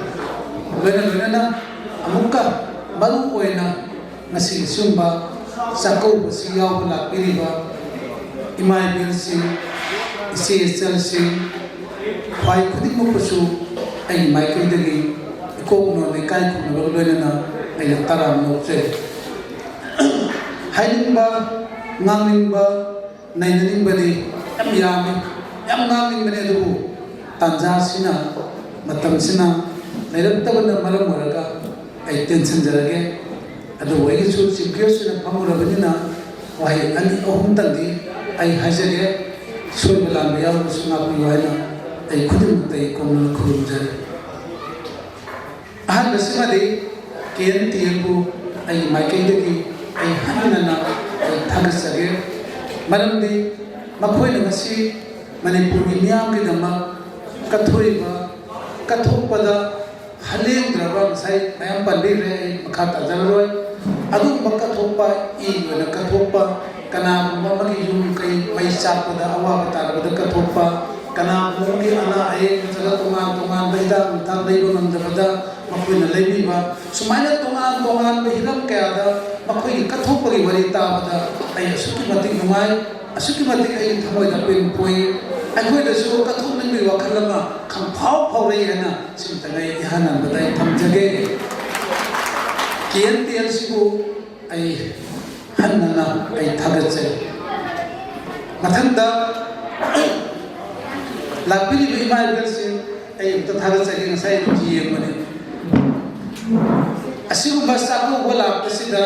ꯂꯣꯏꯅ ꯂꯣꯏꯅꯅ ꯑꯃꯨꯛꯀ ꯃꯔꯨ ꯑꯣꯏꯅ ꯉꯁꯤꯒꯤ ꯁꯤꯒꯨꯝꯕ ꯆꯥꯛꯀꯧꯕꯁꯤ ꯌꯥꯎꯕ ꯂꯥꯛꯄꯤꯔꯤꯕ ꯏꯃꯥ ꯏꯕꯦꯜꯁꯤꯡ, ꯏꯆꯦ ꯏꯆꯜꯁꯤꯡ, ꯈ꯭ꯋꯥꯏ ꯈꯨꯗꯤꯡꯃꯛꯄꯨꯁꯨ ꯑꯩꯒꯤ ꯃꯥꯏꯀꯩꯗꯒꯤ ꯏꯀꯣꯛ ꯅꯣꯟꯅ ꯏꯀꯥꯏ ꯈꯨꯝꯅꯕꯒ ꯂꯣꯏꯅꯅ ꯑꯩꯅ ꯇꯔꯥꯝꯅ ꯑꯣꯛꯆꯔꯤ꯫ ꯍꯥꯏꯅꯤꯡꯕ, ꯉꯥꯡꯅꯤꯡꯕ, ꯅꯩꯅꯅꯤꯡꯕꯗꯤ ꯌꯥꯝ ꯌꯥꯝꯃꯤ, ꯌꯥꯝ ꯉꯥꯡꯅꯤꯡꯕꯅꯤ, ꯑꯗꯨꯕꯨ ꯇꯥꯟꯖꯥꯁꯤꯅ, ꯃꯇꯝꯁꯤꯅ ꯂꯩꯔꯛꯇꯕꯅ ꯃꯔꯝ ꯑꯣꯏꯔꯒ ꯑꯩ ꯇꯦꯟꯁꯤꯟꯖꯔꯒꯦ꯫ ꯑꯗꯨꯕꯨ ꯑꯩꯒꯤꯁꯨ chief guest ꯑꯣꯏꯅ ꯐꯝꯃꯨꯔꯕꯅꯤꯅ ꯋꯥꯍꯩ ꯑꯅꯤ ꯑꯍꯨꯝꯇꯪꯗꯤ ꯑꯩ ꯍꯥꯏꯖꯒꯦ꯫ ꯁꯣꯏꯕ ꯂꯥꯟꯕ ꯌꯥꯎꯔꯕꯁꯨ ꯉꯥꯛꯄꯤꯌꯨ ꯍꯥꯏꯅ ꯑꯩ ꯈꯨꯗꯤꯡꯃꯛꯇ ꯑꯩ ꯀꯣꯝꯅꯅ ꯈꯨꯔꯨꯝꯖꯔꯤ꯫ ꯑꯍꯥꯟꯕꯁꯤꯃꯗꯤ ꯀꯦ ꯑꯦꯟ ꯇꯤ ꯑꯦꯜꯕꯨ ꯑꯩꯒꯤ ꯃꯥꯏꯀꯩꯗꯒꯤ ꯑꯩ ꯍꯟꯅ ꯍꯟꯅ ꯑꯩ ꯊꯥꯒꯠꯆꯒꯦ꯫ ꯃꯔꯝꯗꯤ ꯃꯈꯣꯏꯅ ꯉꯁꯤ ꯃꯅꯤꯄꯨꯔꯒꯤ ꯃꯤꯌꯥꯝꯒꯤꯗꯃꯛ ꯀꯠꯊꯣꯛꯏꯕ, ꯀꯠꯊꯣꯛꯄꯗ ꯍꯂꯦꯡꯗ꯭ꯔꯕ, ꯉꯁꯥꯏ ꯃꯌꯥꯝ ꯄꯟꯕꯤꯈ꯭ꯔꯦ, ꯑꯩ ꯃꯈꯥ ꯇꯥꯖꯔꯔꯣꯏ꯫ ꯑꯗꯨꯒꯨꯝꯕ ꯀꯠꯊꯣꯛꯄ, ꯏꯒꯤ ꯑꯣꯏꯅ ꯀꯠꯊꯣꯛꯄ, ꯀꯅꯥꯒꯨꯝꯕ ꯑꯃꯒꯤ ꯌꯨꯝ ꯀꯩ ꯃꯩ ꯆꯥꯛꯄꯗ ꯑꯋꯥꯕ ꯇꯥꯔꯕꯗ ꯀꯠꯊꯣꯛꯄ, ꯀꯅꯥꯒꯨꯝꯕ ꯑꯃꯒꯤ ꯑꯅꯥ ꯑꯌꯦꯛ ꯅꯠꯇ꯭ꯔꯒ ꯇꯣꯉꯥꯟ ꯇꯣꯉꯥꯟꯕ ꯍꯤꯗꯥꯛ ꯂꯥꯡꯊꯛ ꯂꯩꯕ ꯉꯝꯗꯕꯗ ꯃꯈꯣꯏꯅ ꯂꯩꯕꯤꯕ, ꯁꯨꯃꯥꯏꯅ ꯇꯣꯉꯥꯟ ꯇꯣꯉꯥꯟꯕ ꯍꯤꯔꯝ ꯀꯌꯥꯗ ꯃꯈꯣꯏꯒꯤ ꯀꯠꯊꯣꯛꯄꯒꯤ ꯋꯥꯔꯤ ꯇꯥꯕꯗ ꯑꯩ ꯑꯁꯨꯛꯀꯤ ꯃꯇꯤꯛ ꯅꯨꯡꯉꯥꯏ, ꯑꯁꯨꯛꯀꯤ ꯃꯇꯤꯛ ꯑꯩꯒꯤ ꯊꯃꯣꯏꯗ ꯄꯦꯟ ꯄꯣꯛꯏ꯫ ꯑꯩꯈꯣꯏꯗꯁꯨ ꯀꯠꯊꯣꯛꯅꯤꯡꯕꯒꯤ ꯋꯥꯈꯜ ꯑꯃ ꯈꯪꯐꯥꯎ ꯐꯥꯎꯔꯛꯏ ꯍꯥꯏꯅ ꯁꯤꯃꯇꯪ ꯑꯩ ꯏꯍꯥꯟ ꯍꯥꯟꯕꯗ ꯑꯩ ꯊꯝꯖꯒꯦ꯫ ꯀꯦ ꯑꯦꯟ ꯇꯤ ꯑꯦꯜꯁꯤꯕꯨ ꯑꯩ ꯍꯟꯅ ꯍꯟꯅ ꯑꯩ ꯊꯥꯒꯠꯆꯔꯤ꯫ ꯃꯊꯪꯗ ꯂꯥꯛꯄꯤꯔꯤꯕ ꯏꯃꯥ ꯏꯕꯦꯜꯁꯤꯡ ꯑꯩ ꯑꯃꯨꯛꯇ ꯊꯥꯒꯠꯆꯒꯦ꯫ ꯉꯁꯥꯏ ꯑꯗꯨꯝ ꯌꯦꯡꯕꯅꯤ꯫ ꯑꯁꯤꯒꯨꯝꯕ ꯆꯥꯛꯀꯧꯕ ꯂꯥꯛꯄꯁꯤꯗ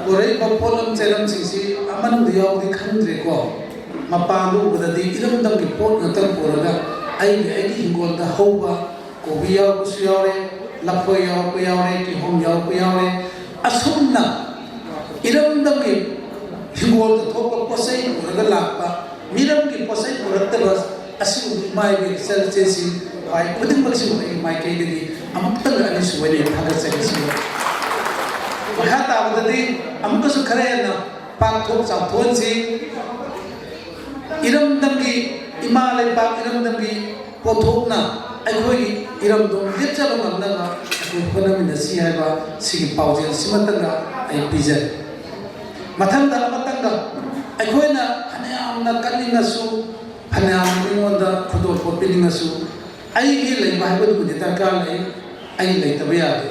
ꯄꯨꯔꯛꯏꯕ ꯄꯣꯠꯂꯝ ꯆꯩꯔꯝꯁꯤꯡꯁꯤ ꯑꯃꯅꯨꯡꯗ ꯌꯥꯎꯕꯗꯤ ꯈꯪꯗ꯭ꯔꯦꯀꯣ꯫ ꯃꯄꯥꯟꯗ ꯎꯕꯗꯗꯤ ꯏꯔꯝꯗꯝꯒꯤ ꯄꯣꯠ ꯉꯥꯛꯇ ꯄꯨꯔꯒ ꯑꯩꯒꯤ, ꯑꯩꯒꯤ ꯍꯤꯡꯒꯣꯜꯗ ꯍꯧꯕ ꯀꯣꯕꯤ ꯌꯥꯎꯔꯛꯄꯁꯨ ꯌꯥꯎꯔꯦ, ꯂꯐꯣꯏ ꯌꯥꯎꯔꯛꯄ ꯌꯥꯎꯔꯦ, ꯀꯤꯍꯣꯝ ꯌꯥꯎꯔꯛꯄ ꯌꯥꯎꯔꯦ꯫ ꯑꯁꯨꯝꯅ ꯏꯔꯝꯗꯝꯒꯤ ꯍꯤꯡꯒꯣꯜꯗ ꯊꯣꯛꯄ ꯄꯣꯠ ꯆꯩ ꯄꯨꯔꯒ ꯂꯥꯛꯄ, ꯃꯤꯔꯝꯒꯤ ꯄꯣꯠ ꯆꯩ ꯄꯨꯔꯛꯇꯕ ꯑꯁꯤꯒꯨꯝꯕ ꯏꯃꯥ ꯏꯕꯦꯜ ꯏꯆꯜ ꯏꯆꯦꯁꯤꯡ ꯈ꯭ꯋꯥꯏ ꯈꯨꯗꯤꯡꯃꯛꯁꯤꯕꯨ ꯑꯩꯒꯤ ꯃꯥꯏꯀꯩꯗꯒꯤ ꯑꯃꯨꯛꯇꯪꯒ ꯑꯅꯤꯁꯨꯕ ꯑꯣꯏꯅ ꯊꯥꯒꯠꯆꯔꯤ꯫ ꯃꯈꯥ ꯇꯥꯕꯗꯗꯤ ꯑꯃꯨꯛꯀꯁꯨ ꯈꯔ ꯍꯦꯟꯅ ꯄꯥꯛꯊꯣꯛ ꯆꯥꯎꯊꯣꯛꯍꯟꯁꯤ꯫ ꯏꯔꯝꯗꯝꯒꯤ ꯏꯃꯥ ꯂꯩꯕꯥꯛ, ꯏꯔꯝꯗꯝꯒꯤ ꯄꯣꯠꯊꯣꯛꯅ ꯑꯩꯈꯣꯏꯒꯤ ꯏꯔꯝꯗꯝ ꯂꯦꯞꯆꯕ ꯉꯝꯅꯕ ꯑꯩꯈꯣꯏ ꯍꯣꯠꯅꯃꯤꯟꯅꯁꯤ ꯍꯥꯏꯕ ꯁꯤꯒꯤ ꯄꯥꯎꯖꯦꯜ ꯁꯤꯃꯇꯪꯒ ꯑꯩ ꯄꯤꯖꯔꯤ꯫ ꯃꯊꯪꯗ ꯑꯃꯇꯪꯒ, ꯑꯩꯈꯣꯏꯅ ꯐꯅꯌꯥꯝꯅ ꯀꯠꯅꯤꯡꯉꯁꯨ, ꯐꯅꯌꯥꯝꯅ ꯃꯤꯉꯣꯟꯗ ꯈꯨꯗꯣꯜꯄꯣꯠ ꯄꯤꯅꯤꯡꯉꯁꯨ, ꯑꯩꯒꯤ ꯂꯩꯕ ꯍꯥꯏꯕꯗꯨꯃꯗꯤ ꯗꯔꯀꯥꯔ ꯂꯩ, ꯑꯩ ꯂꯩꯇꯕ ꯌꯥꯗꯦ꯫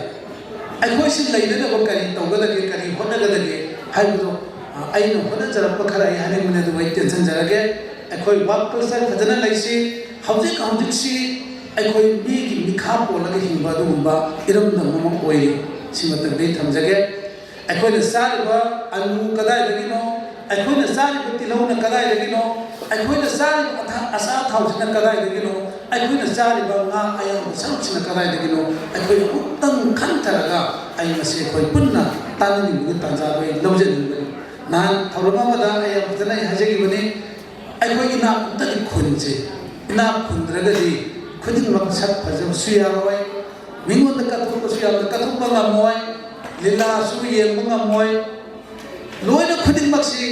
ꯑꯩꯈꯣꯏꯁꯤ ꯂꯩꯅꯅꯕ ꯀꯔꯤ ꯇꯧꯒꯗꯒꯦ, ꯀꯔꯤ ꯍꯣꯠꯅꯒꯗꯒꯦ ꯍꯥꯏꯕꯗꯣ, ꯑ, ꯑꯩꯅ ꯍꯣꯠꯅꯖꯔꯛꯄ ꯈꯔ ꯑꯩ ꯍꯥꯏꯅꯤꯡꯕꯅꯦ, ꯑꯗꯨꯕꯨ ꯑꯩ ꯇꯦꯟꯁꯤꯟꯖꯔꯒꯦ꯫ ꯑꯩꯈꯣꯏ ꯋꯥꯔꯛ ꯀꯜꯆꯔ ꯐꯖꯅ ꯂꯩꯁꯤ꯫ ꯍꯧꯖꯤꯛ ꯍꯧꯖꯤꯛꯁꯤ ꯑꯩꯈꯣꯏ ꯃꯤꯒꯤ ꯃꯤꯈꯥ ꯄꯣꯜꯂꯒ ꯍꯤꯡꯕ ꯑꯗꯨꯒꯨꯝꯕ ꯏꯔꯝꯗꯝ ꯑꯃ ꯑꯣꯏꯔꯤ꯫ ꯁꯤꯃꯇꯪꯗꯤ ꯊꯝꯖꯒꯦ꯫ ꯑꯩꯈꯣꯏꯅ ꯆꯥꯔꯤꯕ ꯑꯂꯨ ꯀꯗꯥꯏꯗꯒꯤꯅꯣ? ꯑꯩꯈꯣꯏꯅ ꯆꯥꯔꯤꯕ ꯇꯤꯜꯍꯧꯅ ꯀꯗꯥꯏꯗꯒꯤꯅꯣ? ꯑꯩꯈꯣꯏꯅ ꯆꯥꯔꯤꯕ ꯑꯊꯥ-, ꯑꯆꯥ ꯑꯊꯥꯎꯁꯤꯅ ꯀꯗꯥꯏꯗꯒꯤꯅꯣ? ꯑꯩꯈꯣꯏꯅ ꯆꯥꯔꯤꯕ ꯉꯥ ꯑꯌꯥꯝꯕ ꯁꯔꯨꯛꯁꯤꯅ ꯀꯗꯥꯏꯗꯒꯤꯅꯣ? ꯑꯩꯈꯣꯏ ꯑꯃꯨꯛꯇꯪ ꯈꯟꯊꯔꯒ ꯑꯩ ꯃꯁꯤ ꯑꯩꯈꯣꯏ ꯄꯨꯟꯅ ꯇꯥꯟꯅꯅꯤꯡꯕꯒꯤ ꯇꯥꯟꯖꯥꯗꯣ ꯑꯩ ꯂꯧꯖꯅꯤꯡꯕꯅꯤ꯫ ꯅꯍꯥꯟ ꯊꯧꯔꯝ ꯑꯃꯗ ꯑꯩ ꯌꯥꯝ ꯐꯖꯅ ꯑꯩ ꯍꯥꯏꯖꯈꯤꯕꯅꯤ, ꯑꯩꯈꯣꯏ ꯏꯅꯥꯛ ꯈꯨꯟꯗꯒꯤ ꯈꯨꯟꯁꯦ, ꯏꯅꯥꯛ ꯈꯨꯟꯗ꯭ꯔꯒꯗꯤ ꯈꯨꯗꯤꯡꯃꯛ ꯁꯛ ꯐꯖꯕꯁꯨ ꯌꯥꯔꯣꯏ, ꯃꯤꯉꯣꯟꯗ ꯀꯠꯊꯣꯛꯄꯁꯨ ꯌꯥꯝꯅ ꯀꯠꯊꯣꯛꯄ ꯉꯝꯃꯣꯏ, ꯂꯤꯂꯥꯁꯨ ꯌꯦꯡꯕ ꯉꯝꯃꯣꯏ꯫ ꯂꯣꯏꯅ ꯈꯨꯗꯤꯡꯃꯛꯁꯤ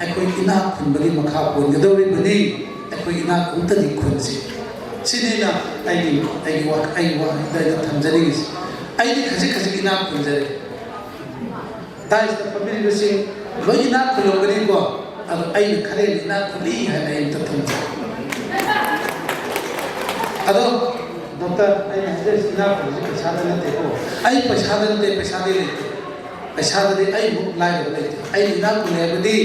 ꯑꯩꯈꯣꯏ ꯏꯅꯥꯛ ꯈꯨꯟꯕꯒꯤ ꯃꯈꯥ ꯄꯣꯟꯒꯗꯧꯔꯤꯕꯅꯤ꯫ ꯑꯩꯈꯣꯏ ꯏꯅꯥꯛ ꯈꯨꯟꯗꯒꯤ ꯈꯨꯟꯁꯤ, ꯁꯤꯅꯤꯅ ꯑꯩꯒꯤ, ꯑꯩꯒꯤ ꯋꯥ-, ꯑꯩꯒꯤ ꯋꯥꯍꯩꯗ ꯑꯩꯅ ꯊꯝꯖꯅꯤꯡꯉꯤꯁꯤ꯫ ꯑꯩꯗꯤ ꯈꯖꯤꯛ ꯈꯖꯤꯛ ꯏꯅꯥꯛ ꯈꯨꯟꯖꯔꯦ꯫ ꯗꯥꯏꯁꯇ ꯐꯝꯕꯤꯔꯤꯕꯁꯤꯡ ꯂꯣꯏ ꯏꯅꯥꯛ ꯈꯨꯜꯂꯝꯒꯅꯤꯀꯣ, ꯑꯗꯣ ꯑꯩꯅ ꯈꯔ ꯍꯦꯟꯅ ꯏꯅꯥꯛ ꯈꯨꯜꯂꯤ ꯍꯥꯏꯅ ꯑꯩ ꯑꯝꯇ ꯊꯝꯖꯒꯦ꯫ ꯑꯗꯣ ꯗꯣꯛꯇꯔ, ꯑꯩꯅ ꯍꯥꯏꯖꯔꯤꯁꯤ ꯏꯅꯥꯛ ꯈꯨꯜꯂꯤꯁꯤ ꯄꯩꯁꯥꯗ ꯅꯠꯇꯦꯀꯣ꯫ ꯑꯩ ꯄꯩꯁꯥꯗ ꯅꯠꯇꯦ, ꯄꯩꯁꯥꯗꯤ ꯂꯩꯇꯦ꯫ ꯄꯩꯁꯥꯗꯗꯤ ꯑꯩꯃꯨꯛ ꯂꯥꯏꯔꯕ ꯂꯩꯇꯦ꯫ ꯑꯩ ꯏꯅꯥꯛ ꯈꯨꯜꯂꯦ ꯍꯥꯏꯕꯗꯤ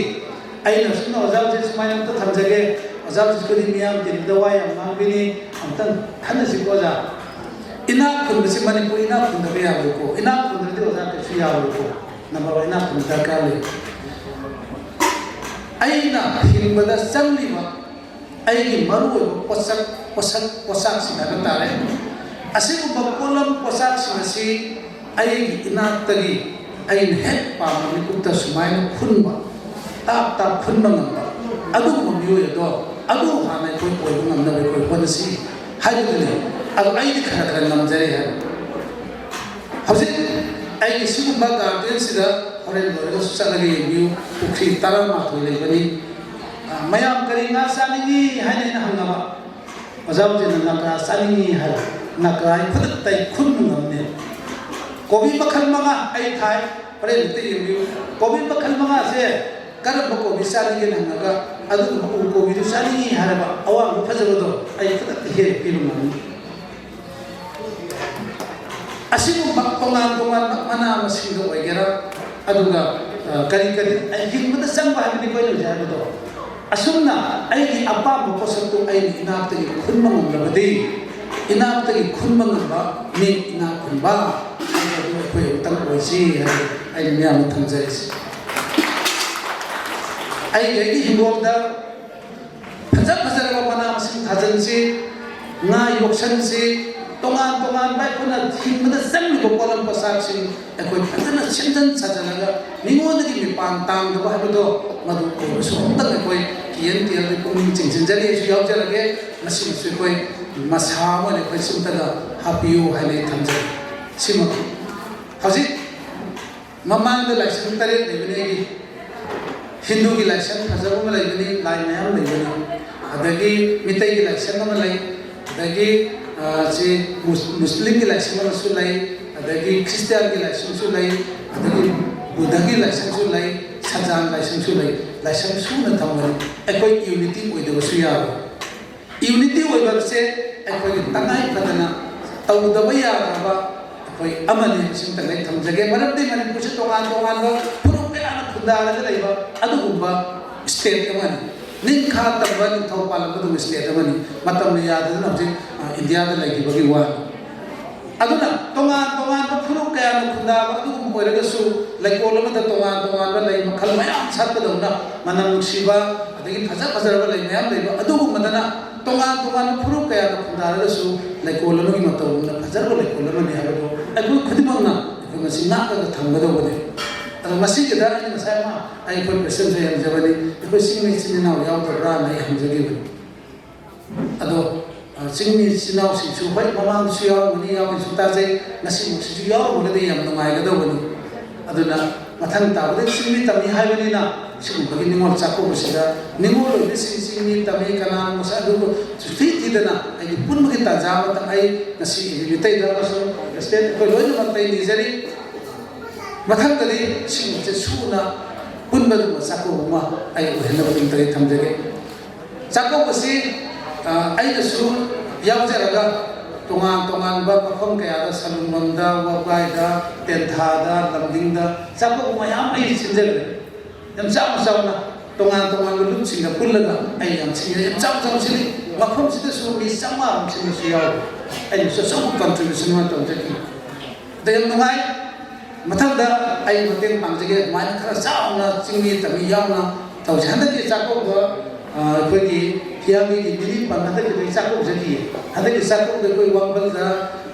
ꯑꯩꯅ ꯁꯨꯝ ꯑꯣꯖꯥ ꯍꯧꯖꯤꯛ ꯁꯨꯃꯥꯏꯅ ꯑꯝꯇ ꯊꯝꯖꯒꯦ꯫ ꯑꯣꯖꯥ ꯍꯧꯖꯤꯛꯄꯨꯗꯤ ꯃꯤꯌꯥꯝ ꯇꯤꯟꯕꯗ ꯋꯥ ꯌꯥꯝ ꯉꯥꯡꯕꯤꯅꯤ꯫ ꯑꯝꯇꯪ ꯈꯟꯅꯁꯤꯀꯣ ꯑꯣꯖꯥ꯫ ꯏꯅꯥꯛ ꯈꯨꯟꯕꯁꯤ ꯃꯅꯤꯄꯨꯔ ꯏꯅꯥꯛ ꯈꯨꯟꯗꯕ ꯌꯥꯔꯣꯏꯀꯣ꯫ ꯏꯅꯥꯛ ꯈꯨꯟꯗ꯭ꯔꯗꯤ ꯑꯣꯖꯥ ꯀꯩꯁꯨ ꯌꯥꯔꯣꯏꯀꯣ꯫ ꯅꯝꯕꯔ ꯋꯥꯟ ꯏꯅꯥꯛ ꯈꯨꯟꯕ ꯗꯔꯀꯥꯔ ꯂꯩ꯫ ꯑꯩꯅ ꯍꯤꯡꯕꯗ ꯆꯪꯂꯤꯕ ꯑꯩꯒꯤ ꯃꯔꯨꯑꯣꯏꯕ ꯄꯣꯠꯁꯛ, ꯄꯣꯠꯁꯛ, ꯄꯣꯠꯁꯛꯁꯤꯡ ꯍꯥꯏꯕ ꯇꯥꯔꯦ꯫ ꯑꯁꯤꯒꯨꯝꯕ ꯄꯣꯠꯂꯝ ꯄꯣꯠꯁꯛꯁꯤꯡ ꯑꯁꯤ ꯑꯩꯒꯤ ꯏꯅꯥꯛꯇꯒꯤ ꯑꯩꯅ ꯍꯦꯛ ꯄꯥꯝꯕ ꯃꯤꯀꯨꯞꯇ ꯁꯨꯃꯥꯏꯅ ꯈꯨꯟꯕ, ꯇꯥꯞ ꯇꯥꯞ ꯈꯨꯟꯕ ꯉꯝꯕ ꯑꯗꯨꯒꯨꯝꯕ ꯃꯤꯑꯣꯏ ꯑꯗꯣ, ꯑꯗꯨ ꯍꯥꯟꯅ ꯑꯩꯈꯣꯏ ꯑꯣꯏꯕ ꯉꯝꯅꯕ ꯑꯩꯈꯣꯏ ꯍꯣꯠꯅꯁꯤ ꯍꯥꯏꯕꯗꯨꯅꯤ꯫ ꯑꯗꯣ ꯑꯩꯗꯤ ꯈꯔ ꯈꯔ ꯉꯝꯖꯔꯦ ꯍꯥꯏꯕ꯫ ꯍꯧꯖꯤꯛ ꯑꯩꯒꯤ ꯁꯤꯒꯨꯝꯕ ꯒꯥꯔꯗꯦꯟꯁꯤꯗ ꯍꯣꯔꯦꯟ ꯂꯣꯏꯔꯒꯁꯨ ꯆꯠꯂꯒ ꯌꯦꯡꯕꯤꯌꯨ, ꯄꯨꯈ꯭ꯔꯤ ꯇꯔꯥꯃꯥꯊꯣꯏ ꯂꯩꯕꯅꯤ꯫ ꯑ, ꯃꯌꯥꯝ ꯀꯔꯤ ꯉꯥ ꯆꯥꯅꯤꯡꯉꯤ ꯍꯥꯏꯅ ꯑꯩꯅ ꯍꯪꯅꯕ, ꯑꯣꯖꯥ ꯍꯧꯖꯤꯛꯅ ꯉꯀ꯭ꯔꯥ ꯆꯥꯅꯤꯡꯉꯤ ꯍꯥꯏꯕ, ꯉꯀ꯭ꯔꯥ ꯑꯩ ꯈꯨꯗꯛꯇ ꯑꯩ ꯈꯨꯟꯕ ꯉꯝꯅꯦ꯫ ꯀꯣꯕꯤ ꯃꯈꯜ ꯃꯉꯥ ꯑꯩ ꯊꯥꯏ, ꯍꯣꯔꯦꯟ ꯍꯦꯛꯇ ꯌꯦꯡꯕꯤꯌꯨ꯫ ꯀꯣꯕꯤ ꯃꯈꯜ ꯃꯉꯥꯁꯦ ꯀꯔꯝꯕ ꯀꯣꯕꯤ ꯆꯥꯅꯤꯡꯒꯦꯅ ꯍꯪꯉꯒ, ꯑꯗꯨꯒꯨꯝꯕ ꯎ ꯀꯣꯕꯤꯗꯨ ꯆꯥꯅꯤꯡꯉꯤ ꯍꯥꯏꯔꯕ ꯑꯋꯥꯡꯕ ꯐꯖꯕꯗꯣ ꯑꯩ ꯈꯨꯗꯛꯇ ꯍꯦꯛ ꯄꯤꯕ ꯉꯝꯅꯤ꯫ ꯑꯁꯤꯒꯨꯝꯕ ꯇꯣꯉꯥꯟ ꯇꯣꯉꯥꯟꯕ ꯃꯅꯥ ꯃꯁꯤꯡꯗ ꯑꯣꯏꯒꯦꯔꯥ, ꯑꯗꯨꯒ, ꯑ, ꯀꯔꯤ ꯀꯔꯤ, ꯑ, ꯍꯤꯡꯕꯗ ꯆꯪꯕ ꯍꯥꯏꯕꯅꯤꯀꯣ ꯑꯩꯅ ꯍꯧꯖꯤꯛ ꯍꯥꯏꯕꯗꯣ꯫ ꯑꯁꯨꯝꯅ ꯑꯩꯒꯤ ꯑꯄꯥꯝꯕ ꯄꯣꯠꯁꯛꯇꯨ ꯑꯩꯅ ꯏꯅꯥꯛꯇꯒꯤ ꯈꯨꯟꯕ ꯉꯝꯂꯕꯗꯤ, ꯏꯅꯥꯛꯇꯒꯤ ꯈꯨꯟꯕ ꯉꯝꯕ ꯃꯤ ꯏꯅꯥꯛ ꯈꯨꯟꯕ ꯍꯥꯏꯕꯗꯨ ꯑꯩꯈꯣꯏ ꯑꯃꯨꯛꯇꯪ ꯑꯣꯏꯁꯤ ꯍꯥꯏꯅ ꯑꯩꯅ ꯃꯤꯌꯥꯝꯗ ꯊꯝꯖꯔꯤꯁꯤ꯫ ꯑꯩꯒꯤ ꯑꯩꯒꯤ ꯍꯤꯡꯒꯣꯜꯗ ꯐꯖ ꯐꯖꯔꯕ ꯃꯅꯥ ꯃꯁꯤꯡ ꯊꯥꯖꯤꯟꯁꯤ, ꯉꯥ ꯌꯣꯛꯁꯟꯁꯤ, ꯇꯣꯉꯥꯟ ꯇꯣꯉꯥꯟꯕ ꯑꯩꯈꯣꯏꯅ ꯍꯤꯡꯕꯗ ꯆꯪꯂꯤꯕ ꯄꯣꯠꯂꯝ ꯄꯣꯠꯁꯥꯛꯁꯤꯡ ꯑꯩꯈꯣꯏ ꯐꯖꯅ ꯁꯦꯝꯖꯤꯟ ꯁꯥꯖꯤꯜꯂꯒ ꯃꯤꯉꯣꯟꯗꯒꯤ ꯃꯤꯄꯥꯟ ꯇꯥꯡꯗꯕ ꯍꯥꯏꯕꯗꯣ ꯃꯗꯨ ꯑꯣꯏꯕꯁꯨ ꯑꯃꯨꯛꯇꯪ ꯑꯩꯈꯣꯏ ꯀꯤ ꯑꯦꯟ ꯇꯤ ꯑꯦꯜꯒꯤ ꯄꯨꯛꯅꯤꯡ ꯆꯤꯡꯁꯤꯟꯖꯔꯤ꯫ ꯑꯩꯁꯨ ꯌꯥꯎꯖꯔꯒꯦ꯫ ꯃꯁꯤꯃꯁꯨ ꯑꯩꯈꯣꯏ ꯃꯁꯥ ꯑꯃ ꯑꯣꯏꯅ ꯑꯩꯈꯣꯏ ꯁꯤꯝꯇꯗ ꯍꯥꯞꯄꯤꯌꯨ ꯍꯥꯏꯅ ꯑꯩ ꯊꯝꯖꯒꯦ꯫ ꯁꯤꯃꯛ ꯍꯧꯖꯤꯛ ꯃꯃꯥꯡꯗ ꯂꯥꯏꯁꯪ ꯇꯔꯦꯠ ꯂꯩꯕꯅꯤ ꯑꯩꯒꯤ꯫ ꯍꯤꯟꯗꯨꯒꯤ ꯂꯥꯏꯁꯪ ꯐꯖꯕ ꯑꯃ ꯂꯩꯕꯅꯤ, ꯂꯥꯏ ꯃꯌꯥꯝ ꯂꯩꯕꯅꯤ꯫ ꯑꯗꯒꯤ ꯃꯤꯇꯩꯒꯤ ꯂꯥꯏꯁꯪ ꯑꯃ ꯂꯩ, ꯑꯗꯒꯤ, ꯑ, ꯁꯤ ꯃꯨꯁ-, ꯃꯨꯁꯂꯤꯝꯒꯤ ꯂꯥꯏꯁꯪ ꯑꯃꯁꯨ ꯂꯩ, ꯑꯗꯒꯤ ꯈ꯭ꯔꯤꯁꯇꯤꯌꯥꯟꯒꯤ ꯂꯥꯏꯁꯪꯁꯨ ꯂꯩ, ꯑꯗꯒꯤ ꯕꯨꯙꯒꯤ ꯂꯥꯏꯁꯪꯁꯨ ꯂꯩ, ꯁꯖꯥꯟ ꯂꯥꯏꯁꯪꯁꯨ ꯂꯩ꯫ ꯂꯥꯏꯁꯪ ꯁꯨꯅ ꯊꯝꯒꯅꯤ꯫ ꯑꯩꯈꯣꯏ ꯌꯨꯅꯤꯇꯤ ꯑꯣꯏꯗꯕꯁꯨ ꯌꯥꯔꯣꯏ꯫ ꯌꯨꯅꯤꯇꯤ ꯑꯣꯏꯕꯁꯦ ꯑꯩꯈꯣꯏꯒꯤ ꯇꯉꯥꯏ ꯐꯗꯅ ꯇꯧꯗꯕ ꯌꯥꯗ꯭ꯔꯕ ꯑꯩꯈꯣꯏ ꯑꯃꯅꯤ ꯍꯥꯏꯕꯁꯤꯃꯇꯪ ꯑꯩ ꯊꯝꯖꯒꯦ꯫ ꯃꯔꯝꯗꯤ ꯃꯅꯤꯄꯨꯔꯁꯤ ꯇꯣꯉꯥꯟ ꯇꯣꯉꯥꯟꯕ ꯐꯨꯔꯨꯞ ꯀꯌꯥꯅ ꯈꯨꯟꯗꯥꯔꯒ ꯂꯩꯕ ꯑꯗꯨꯒꯨꯝꯕ ꯁ꯭ꯇꯦꯠ ꯑꯃꯅꯤ꯫ ꯅꯤꯡꯈꯥ ꯇꯝꯕ ꯅꯤꯡꯊꯧ ꯄꯥꯜꯂꯝꯕ ꯑꯗꯨꯒꯨꯝꯕ ꯁ꯭ꯇꯦꯠ ꯑꯃꯅꯤ꯫ ꯃꯇꯝꯅ ꯌꯥꯗꯗꯅ ꯍꯧꯖꯤꯛ, ꯑ, ꯏꯟꯗꯤꯌꯥꯗ ꯂꯩꯈꯤꯕꯒꯤ ꯋꯥꯅꯤ꯫ ꯑꯗꯨꯅ ꯇꯣꯉꯥꯟ ꯇꯣꯉꯥꯟꯕ ꯐꯨꯔꯨꯞ ꯀꯌꯥꯅ ꯈꯨꯟꯗꯥꯕ ꯑꯗꯨꯒꯨꯝꯕ ꯑꯣꯏꯔꯒꯁꯨ, ꯂꯩꯀꯣꯜ ꯑꯃꯗ ꯇꯣꯉꯥꯟ ꯇꯣꯉꯥꯟꯕ ꯂꯩ ꯃꯈꯜ ꯃꯌꯥꯝ ꯁꯥꯠꯄꯗꯧꯅ, ꯃꯅꯝ ꯅꯨꯡꯁꯤꯕ ꯑꯗꯒꯤ ꯐꯖ ꯐꯖꯔꯕ ꯂꯩ ꯃꯌꯥꯝ ꯂꯩꯕ ꯑꯗꯨꯒꯨꯝꯕꯗꯅ, ꯇꯣꯉꯥꯟ ꯇꯣꯉꯥꯟꯕ ꯐꯨꯔꯨꯞ ꯀꯌꯥꯅ ꯈꯨꯟꯗꯥꯔꯒꯁꯨ ꯂꯩꯀꯣꯜ ꯑꯃꯒꯤ ꯃꯇꯧꯒꯨꯝꯅ ꯐꯖꯔꯕ ꯂꯩꯀꯣꯜ ꯑꯃꯅꯤ ꯍꯥꯏꯕꯗꯨ ꯑꯩꯈꯣꯏ ꯈꯨꯗꯤꯡꯃꯛꯅ ꯑꯩꯈꯣꯏ ꯃꯁꯤ ꯉꯥꯛꯂꯒ ꯊꯝꯒꯗꯧꯕꯅꯤ꯫ ꯑꯗꯣ ꯃꯁꯤꯒꯤꯗ ꯑꯩꯅ ꯉꯁꯥꯏ ꯑꯃ ꯑꯩꯈꯣꯏ ꯄ꯭ꯔꯦꯁꯤꯗꯦꯟꯗ ꯍꯪꯖꯕꯅꯤ, ꯑꯩꯈꯣꯏ ꯆꯤꯡꯃꯤ ꯏꯆꯤꯟ ꯏꯅꯥꯎ ꯌꯥꯎꯗꯕ꯭ꯔꯥꯅ ꯑꯩ ꯍꯪꯖꯈꯤꯕꯅꯤ꯫ ꯑꯗꯣ, ꯑ, ꯆꯤꯡꯃꯤ ꯏꯆꯤꯟ ꯏꯅꯥꯎꯁꯤꯡꯁꯨ ꯍꯣꯏ ꯃꯃꯥꯡꯗꯁꯨ ꯌꯥꯎꯔꯝꯒꯅꯤ, ꯌꯥꯎꯕꯁꯨ ꯇꯥꯖꯩ, ꯉꯁꯤꯃꯛꯁꯤꯁꯨ ꯌꯥꯎꯔꯝꯃꯒꯗꯤ ꯌꯥꯝ ꯅꯨꯡꯉꯥꯏꯒꯗꯧꯕꯅꯤ꯫ ꯑꯗꯨꯅ ꯃꯊꯪ ꯇꯥꯕꯗ ꯆꯤꯡꯃꯤ ꯇꯝꯃꯤ ꯍꯥꯏꯕꯅꯤꯅ ꯁꯤꯒꯨꯝꯕꯒꯤ ꯅꯤꯉꯣꯜ ꯆꯥꯛꯀꯧꯕꯁꯤꯗ ꯅꯤꯉꯣꯜ ꯑꯣꯏꯕꯁꯤꯡ ꯆꯤꯡꯃꯤ ꯇꯝꯃꯤ ꯀꯅꯥꯅꯣ ꯃꯁꯛ ꯑꯗꯨꯕꯨ ꯁꯨꯛꯊꯤ ꯊꯤꯗꯅ ꯑꯩꯒꯤ ꯄꯨꯟꯕꯒꯤ ꯇꯥꯟꯖꯥ ꯑꯃꯇꯪ ꯑꯩ ꯉꯁꯤ ꯃꯤꯇꯩꯗ ꯑꯃꯁꯨꯡ ꯔꯦꯁꯄꯦꯛ ꯑꯩꯈꯣꯏ ꯂꯣꯏꯅꯃꯛꯇ ꯑꯩ ꯅꯤꯖꯔꯤ꯫ ꯃꯊꯪꯗꯗꯤ ꯁꯤꯒꯨꯝꯕꯁꯦ ꯁꯨꯅ ꯄꯨꯟꯕ ꯑꯗꯨꯒꯨꯝꯕ ꯆꯥꯛꯀꯧꯕ ꯑꯃ ꯑꯩ ꯑꯣꯏꯍꯟꯅꯕ ꯑꯗꯨꯝ ꯇꯔꯦꯠ ꯊꯝꯖꯒꯦ꯫ ꯆꯥꯛꯀꯧꯕꯁꯤ, ꯑ, ꯑꯩꯅꯁꯨ ꯌꯥꯎꯖꯔꯒ ꯇꯣꯉꯥꯟ ꯇꯣꯉꯥꯟꯕ ꯃꯐꯝ ꯀꯌꯥꯗ, ꯁꯂꯨꯡꯕꯝꯗ, ꯋꯥꯕꯒꯥꯏꯗ, ꯇꯦꯟꯊꯥꯗ, ꯂꯝꯗꯤꯡꯗ ꯆꯥꯛꯀꯧꯕ ꯃꯌꯥꯝ ꯑꯩ ꯁꯤꯟꯖꯈ꯭ꯔꯦ꯫ ꯌꯥꯝ ꯆꯥꯎꯅ ꯆꯥꯎꯅ꯫ ꯇꯣꯉꯥꯟ ꯇꯣꯉꯥꯟꯕ ꯂꯨꯞꯁꯤꯡꯒ ꯄꯨꯜꯂꯒ ꯑꯩ ꯌꯥꯝ ꯁꯤꯡꯉꯦ, ꯌꯥꯝ ꯆꯥꯎ ꯆꯥꯎ ꯁꯤꯜꯂꯤ꯫ ꯃꯐꯝꯁꯤꯗꯁꯨ ꯃꯤ ꯆꯥꯝꯃꯉꯥ ꯁꯤꯟꯕꯁꯨ ꯌꯥꯎꯔꯤ꯫ ꯑꯩꯅꯁꯨ ꯑꯆꯧꯕ contribution ꯑꯃ ꯇꯧꯖꯈꯤ꯫ ꯑꯗ ꯌꯥꯝ ꯅꯨꯡꯉꯥꯏ꯫ ꯃꯊꯪꯗ ꯑꯩ ꯃꯇꯦꯡ ꯄꯥꯡꯖꯒꯦ꯫ ꯑꯗꯨꯃꯥꯏꯅ ꯈꯔ ꯆꯥꯎꯅ ꯆꯤꯡꯃꯤ ꯇꯝꯃꯤ ꯌꯥꯎꯅ ꯇꯧꯁꯦ꯫ ꯍꯟꯗꯛꯀꯤ ꯆꯥꯛꯀꯧꯕ, ꯑ, ꯑꯩꯈꯣꯏꯒꯤ ꯍꯤꯌꯥꯡꯒꯩꯒꯤ ꯃꯤꯅꯤ ꯄꯟ ꯍꯟꯗꯛꯀꯤ ꯑꯩꯈꯣꯏ ꯆꯥꯛꯀꯧꯖꯈꯤꯌꯦ꯫ ꯍꯟꯗꯛꯀꯤ ꯆꯥꯛꯀꯧꯕꯗ ꯑꯩꯈꯣꯏ ꯋꯥꯡꯕꯜꯗ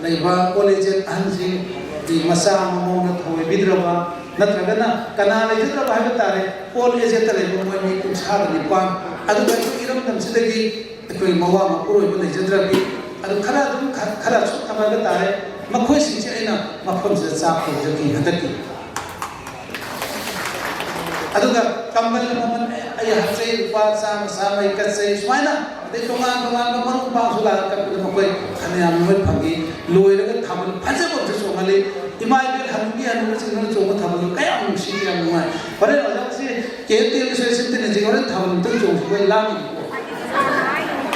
ꯂꯩꯕ old age ꯑꯍꯟꯁꯤꯡꯒꯤ ꯃꯆꯥ ꯑꯃ ꯃꯧꯅ ꯊꯧꯑꯣꯏꯕꯤꯗ꯭ꯔꯕ, ꯅꯠꯇ꯭ꯔꯒꯅ ꯀꯅꯥ ꯂꯩꯖꯗ꯭ꯔꯕ ꯍꯥꯏꯕ ꯇꯥꯔꯦ, old ageꯇ ꯂꯩꯕ ꯃꯣꯏ ꯃꯤ ꯀꯨꯟꯊ꯭ꯔꯥꯒ ꯅꯤꯄꯥꯟ, ꯑꯗꯨꯒ ꯑꯩꯈꯣꯏ ꯏꯔꯝꯗꯝꯁꯤꯗꯒꯤ ꯑꯩꯈꯣꯏ ꯃꯋꯥ ꯃꯄꯨꯔꯣꯏꯕ ꯂꯩꯖꯗ꯭ꯔꯕꯤ, ꯑꯗꯨ ꯈꯔ ꯑꯗꯨꯝ ꯈ-, ꯈꯔ ꯁꯨꯝ ꯊꯝꯃꯒ ꯇꯥꯔꯦ, ꯃꯈꯣꯏꯁꯤꯡꯁꯦ ꯑꯩꯅ ꯃꯐꯝꯁꯤꯗ ꯆꯥꯛ ꯀꯧꯖꯈꯤ ꯍꯟꯗꯛꯀꯤ꯫ ꯑꯗꯨꯒ ꯀꯝꯕꯜ ꯃꯃꯜ ꯑꯩ ꯍꯥꯞꯆꯩ, ꯂꯨꯄꯥ ꯆꯥꯝꯃ, ꯆꯥꯝꯃ ꯑꯩ ꯀꯠꯆꯩ꯫ ꯁꯨꯃꯥꯏꯅ ꯑꯗꯩ ꯇꯣꯉꯥꯟ ꯇꯣꯉꯥꯟꯕ ꯃꯔꯨꯞ ꯃꯄꯥꯡꯁꯨ ꯂꯥꯛꯑꯒ ꯀꯠꯄꯗ ꯃꯈꯣꯏ ꯐꯅꯌꯥꯝ ꯃꯣꯏ ꯐꯪꯉꯤ꯫ ꯂꯣꯏꯔꯒ ꯊꯥꯕꯜ ꯐꯖꯕ ꯑꯃꯁꯨ ꯆꯣꯡꯍꯜꯂꯤ꯫ ꯏꯃꯥ ꯏꯕꯦꯜ ꯍꯅꯨꯕꯤ ꯍꯅꯨꯕꯁꯤꯡꯅ ꯆꯣꯡꯕ ꯊꯥꯕꯜꯗꯨ ꯀꯌꯥꯝ ꯅꯨꯡꯁꯤ, ꯀꯌꯥꯝ ꯅꯨꯡꯉꯥꯏ꯫ ꯍꯣꯔꯦꯟ ꯑꯣꯖꯥꯁꯤ ꯀꯦ ꯑꯦꯟ ꯇꯤ ꯑꯦꯜꯒꯤ ꯁꯣꯏ ꯁꯤꯝꯇꯅꯁꯤ ꯍꯣꯔꯦꯟ ꯊꯥꯕꯜ ꯑꯃꯇꯪ ꯆꯣꯡꯁꯤ, ꯑꯩꯈꯣꯏ ꯂꯥꯡꯉꯤꯀꯣ꯫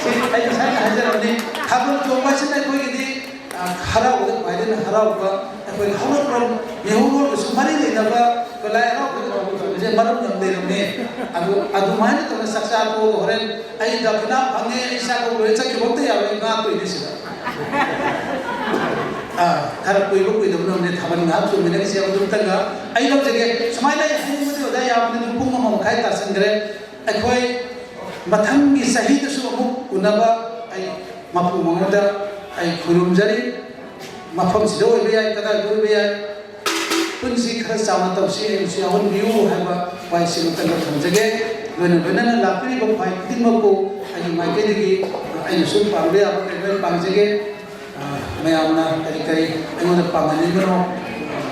ꯁꯤ ꯑꯩ ꯉꯁꯥꯏꯅ ꯍꯥꯏꯖꯔꯕꯅꯤ, ꯊꯥꯕꯜ ꯆꯣꯡꯕ ꯍꯥꯏꯁꯤꯅ ꯑꯩꯈꯣꯏꯒꯤꯗꯤ, ꯑ, ꯍꯔꯥꯎꯕꯗ ꯈ꯭ꯋꯥꯏꯗꯒꯤ ꯍꯔꯥꯎꯕ, ꯑꯩꯈꯣꯏ ꯍꯧꯔꯛꯐꯝ ꯃꯤꯍꯧꯔꯣꯜꯒꯁꯨ ꯃꯔꯤ ꯂꯩꯅꯕ ꯑꯩꯈꯣꯏ ꯂꯥꯏ ꯍꯔꯥꯎꯕꯒꯤ ꯊꯧꯔꯝ ꯇꯧꯕꯁꯦ ꯃꯔꯝ ꯌꯥꯝ ꯂꯩꯔꯝꯃꯦ꯫ ꯑꯗꯨ ꯑꯗꯨꯃꯥꯏꯅ ꯇꯧꯅ ꯆꯥꯛꯆꯥ ꯇꯣꯛꯑꯒ ꯍꯣꯔꯦꯟ ꯑꯩ ꯗꯈꯤꯅꯥ ꯐꯪꯉꯦ, ꯑꯩ ꯆꯥꯛ ꯂꯣꯏꯔꯦ ꯆꯠꯈꯤꯕ ꯑꯝꯇ ꯌꯥꯔꯣꯏ, ꯑꯩ ꯉꯥꯛꯇꯣꯏꯅꯦ ꯁꯤꯗ꯫ ꯑꯥ, ꯈꯔ ꯀꯨꯏꯕ ꯀꯨꯏꯗꯕ ꯅꯪꯅꯦ ꯊꯥꯕꯜ ꯉꯥꯏꯍꯥꯛ ꯆꯣꯡꯃꯤꯟꯅꯔꯤꯁꯦ ꯑꯗꯨꯝꯇꯪꯒ ꯑꯩ ꯂꯧꯖꯒꯦ꯫ ꯁꯨꯃꯥꯏꯅ ꯑꯩ ꯍꯥꯏꯅꯤꯡꯕꯗꯤ ꯑꯣꯖꯥ ꯌꯥꯝꯕꯅꯤ, ꯑꯗꯨꯝ ꯄꯨꯡ ꯑꯃ ꯃꯈꯥꯏ ꯇꯥꯁꯟꯈ꯭ꯔꯦ꯫ ꯑꯩꯈꯣꯏ ꯃꯊꯪꯒꯤ ꯆꯍꯤꯗꯁꯨ ꯑꯃꯨꯛ ꯎꯅꯕ ꯑꯩ ꯃꯄꯨ ꯃꯉꯣꯟꯗ ꯑꯩ ꯈꯨꯔꯨꯝꯖꯔꯤ꯫ ꯃꯐꯝꯁꯤꯗ ꯑꯣꯏꯕ ꯌꯥꯏ, ꯀꯗꯥꯏꯗ ꯑꯣꯏꯕ ꯌꯥꯏ, ꯄꯨꯟꯁꯤ ꯈꯔ ꯆꯥꯎꯅ ꯇꯧꯁꯤ, ꯑꯩꯕꯨꯁꯨ ꯌꯥꯎꯍꯟꯕꯤꯌꯨ ꯍꯥꯏꯕ ꯋꯥꯍꯩꯁꯤ ꯑꯃꯇꯪꯒ ꯊꯝꯖꯒꯦ꯫ ꯂꯣꯏꯅ ꯂꯣꯏꯅꯅ ꯂꯥꯛꯄꯤꯔꯤꯕ ꯈ꯭ꯋꯥꯏ ꯈꯨꯗꯤꯡꯃꯛꯄꯨ ꯑꯩꯒꯤ ꯃꯥꯏꯀꯩꯗꯒꯤ ꯑꯩꯅ ꯁꯨꯝ ꯄꯥꯡꯕ ꯌꯥꯕ ꯀꯩ ꯂꯣꯏ ꯄꯥꯡꯖꯒꯦ꯫ ꯑ, ꯃꯌꯥꯝꯅ ꯀꯔꯤ ꯀꯔꯤ ꯑꯩꯉꯣꯟꯗ ꯄꯥꯡꯍꯟꯅꯤꯡꯕꯅꯣ,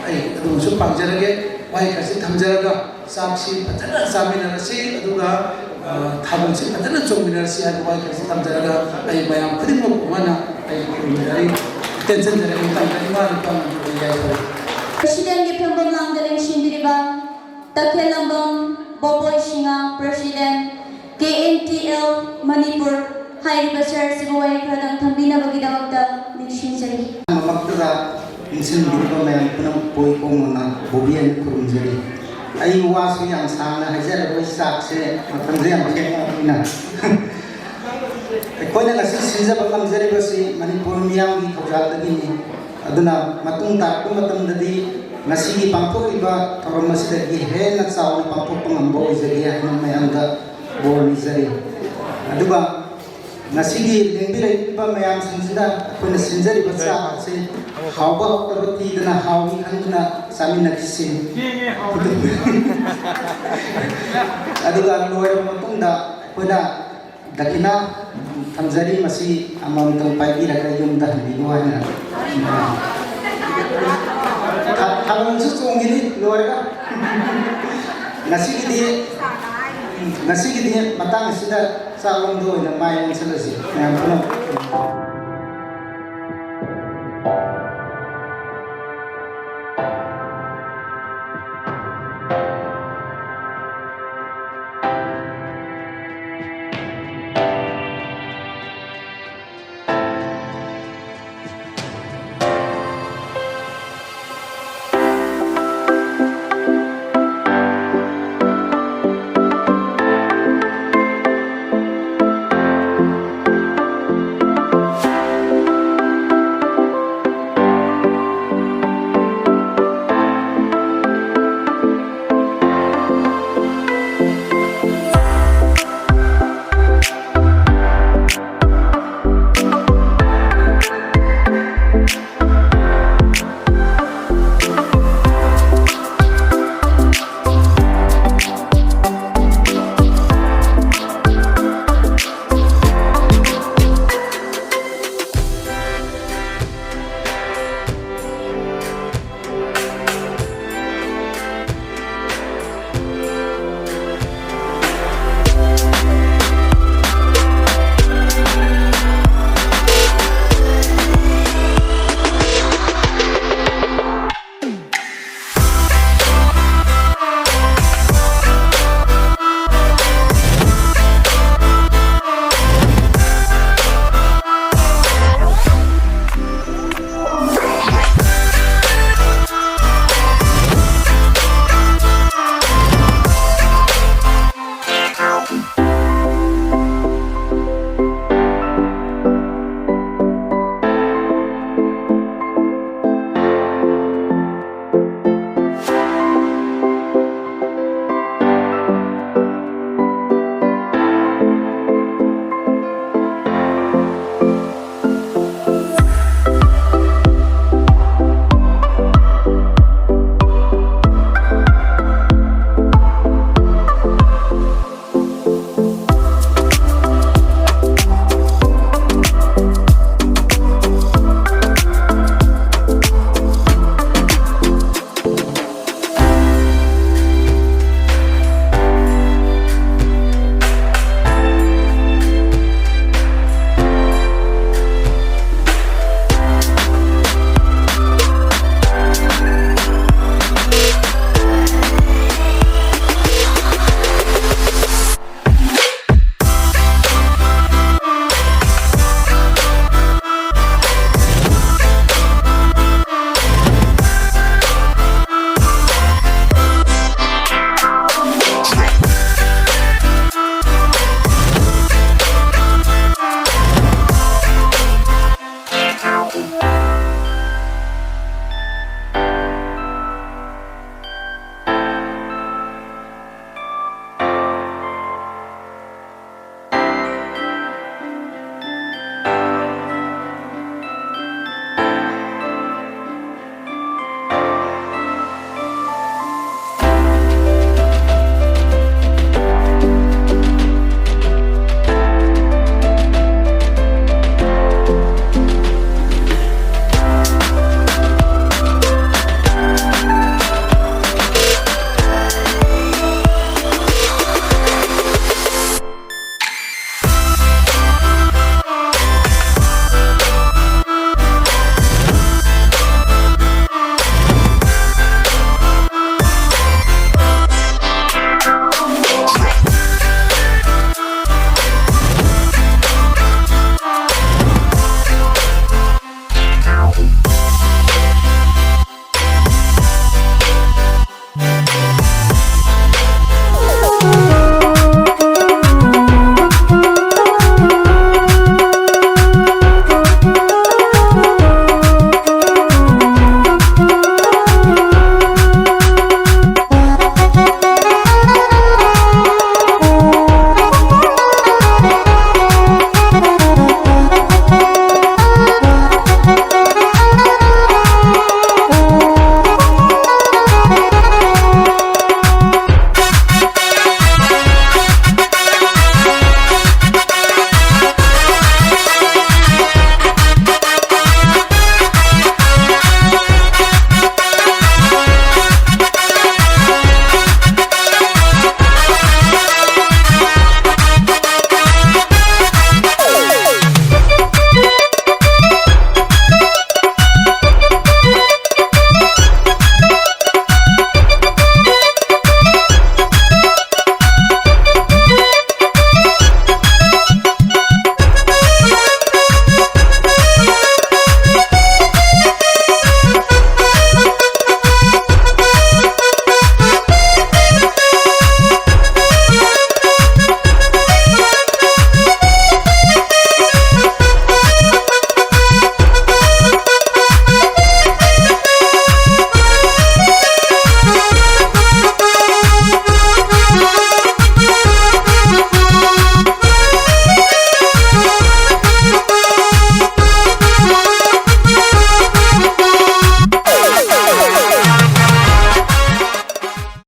ꯑꯩ ꯑꯗꯨꯃꯁꯨ ꯄꯥꯡꯖꯔꯒꯦ꯫ ꯋꯥꯍꯩ ꯈꯔꯁꯤ ꯊꯝꯖꯔꯒ ꯆꯥꯛꯁꯤ ꯐꯖꯅ ꯆꯥꯃꯤꯟꯅꯔꯁꯤ, ꯑꯗꯨꯒ, ꯑ, ꯊꯥꯕꯜꯁꯤ ꯐꯖꯅ ꯆꯣꯡꯃꯤꯟꯅꯔꯁꯤ ꯍꯥꯏꯕ ꯋꯥꯍꯩ ꯈꯔꯁꯤ ꯊꯝꯖꯔꯒ ꯑꯩ ꯃꯌꯥꯝ ꯈꯨꯗꯤꯡꯃꯛꯄꯨ ꯃꯥꯅ ꯑꯩ ꯈꯨꯔꯨꯝꯖꯔꯤ, ꯇꯦꯟꯁꯤꯟꯖꯔꯦ꯫ ꯃꯇꯝꯗ ꯏꯃꯥ ꯏꯄꯥ ꯌꯥꯏꯐꯔꯦ꯫ Presidentꯒꯤ ꯐꯝꯐꯝ ꯂꯥꯡꯗ ꯂꯦꯡꯁꯤꯟꯕꯤꯔꯤꯕ ꯇꯈꯦꯜꯂꯝꯕꯝ ꯕꯣꯕꯣꯏ Singh, President, K N T L Manipur ꯍꯥꯏꯔꯤꯕ ꯁꯍꯔ ꯑꯁꯤꯕꯨ ꯋꯥꯍꯩ ꯈꯔꯗꯪ ꯊꯝꯕꯤꯅꯕꯒꯤꯗꯃꯛꯇ ꯅꯤꯡꯁꯤꯡꯖꯔꯤ꯫ ꯃꯃꯛꯇꯗ ꯅꯤꯡꯁꯤꯡꯕꯤꯔꯤꯕ ꯃꯌꯥꯝ ꯄꯨꯝꯅꯃꯛꯄꯨ ꯏꯀꯣꯡ ꯃꯉꯥ ꯕꯣꯕꯤ ꯍꯥꯏꯅ ꯈꯨꯔꯨꯝꯖꯔꯤ꯫ ꯑꯩ ꯋꯥꯁꯨ ꯌꯥꯝ ꯁꯥꯡꯅ ꯍꯥꯏꯖꯔꯔꯣꯏ, ꯆꯥꯛꯁꯦ ꯃꯇꯝꯁꯦ ꯌꯥꯝ ꯊꯦꯡꯉꯕꯅꯤꯅ꯫ ꯑꯩꯈꯣꯏꯅ ꯉꯁꯤ ꯁꯤꯟꯖꯕ ꯉꯝꯖꯔꯤꯕꯁꯤ ꯃꯅꯤꯄꯨꯔ ꯃꯤꯌꯥꯝꯒꯤ ꯊꯧꯖꯥꯜꯗꯒꯤꯅꯤ꯫ ꯑꯗꯨꯅ ꯃꯇꯨꯡ ꯇꯥꯔꯛꯄ ꯃꯇꯝꯗꯗꯤ ꯉꯁꯤꯒꯤ ꯄꯥꯡꯊꯣꯛꯂꯤꯕ ꯊꯧꯔꯝ ꯑꯁꯤꯗꯒꯤ ꯍꯦꯟꯅ ꯆꯥꯎꯅ ꯄꯥꯡꯊꯣꯛꯄ ꯉꯝꯕ ꯑꯣꯏꯖꯒꯦ ꯍꯥꯏꯅ ꯃꯌꯥꯝꯗ ꯕꯣꯔ ꯅꯤꯖꯔꯤ꯫ ꯑꯗꯨꯒ ꯉꯁꯤꯒꯤ ꯂꯦꯡꯕꯤꯔꯛꯂꯤꯕ ꯃꯌꯥꯝꯁꯤꯡꯁꯤꯗ ꯑꯩꯈꯣꯏꯅ ꯁꯤꯟꯖꯔꯤꯕ ꯆꯥꯛ ꯑꯁꯤ ꯍꯥꯎꯕ ꯍꯥꯎꯇꯕ ꯊꯤꯗꯅ ꯍꯥꯎꯏ ꯈꯟꯗꯨꯅ ꯆꯥꯃꯤꯟꯅꯈꯤꯁꯤ꯫ ꯑꯗꯨꯒ ꯂꯣꯏꯔꯕ ꯃꯇꯨꯡꯗ ꯑꯩꯈꯣꯏꯅ ꯗꯈꯤꯅꯥ ꯊꯝꯖꯔꯤ, ꯃꯁꯤ ꯑꯃꯃꯝꯇꯪ ꯄꯥꯏꯕꯤꯔꯒ ꯌꯨꯝꯗ ꯍꯟꯕꯤꯌꯨ ꯍꯥꯏꯅ꯫ ꯊꯥ-, ꯊꯥꯕꯜꯁꯨ ꯆꯣꯡꯈꯤꯅꯤ ꯂꯣꯏꯔꯒ꯫ ꯉꯁꯤꯒꯤꯗꯤ, ꯉꯁꯤꯒꯤꯗꯤ ꯃꯇꯥꯡ ꯑꯁꯤꯗ ꯆꯥꯛꯂꯣꯝꯗ ꯑꯣꯏꯅ ꯃꯥꯏ ꯑꯣꯟꯁꯤꯜꯂꯁꯤ ꯃꯌꯥꯝ ꯄꯨꯝꯅꯃꯛ꯫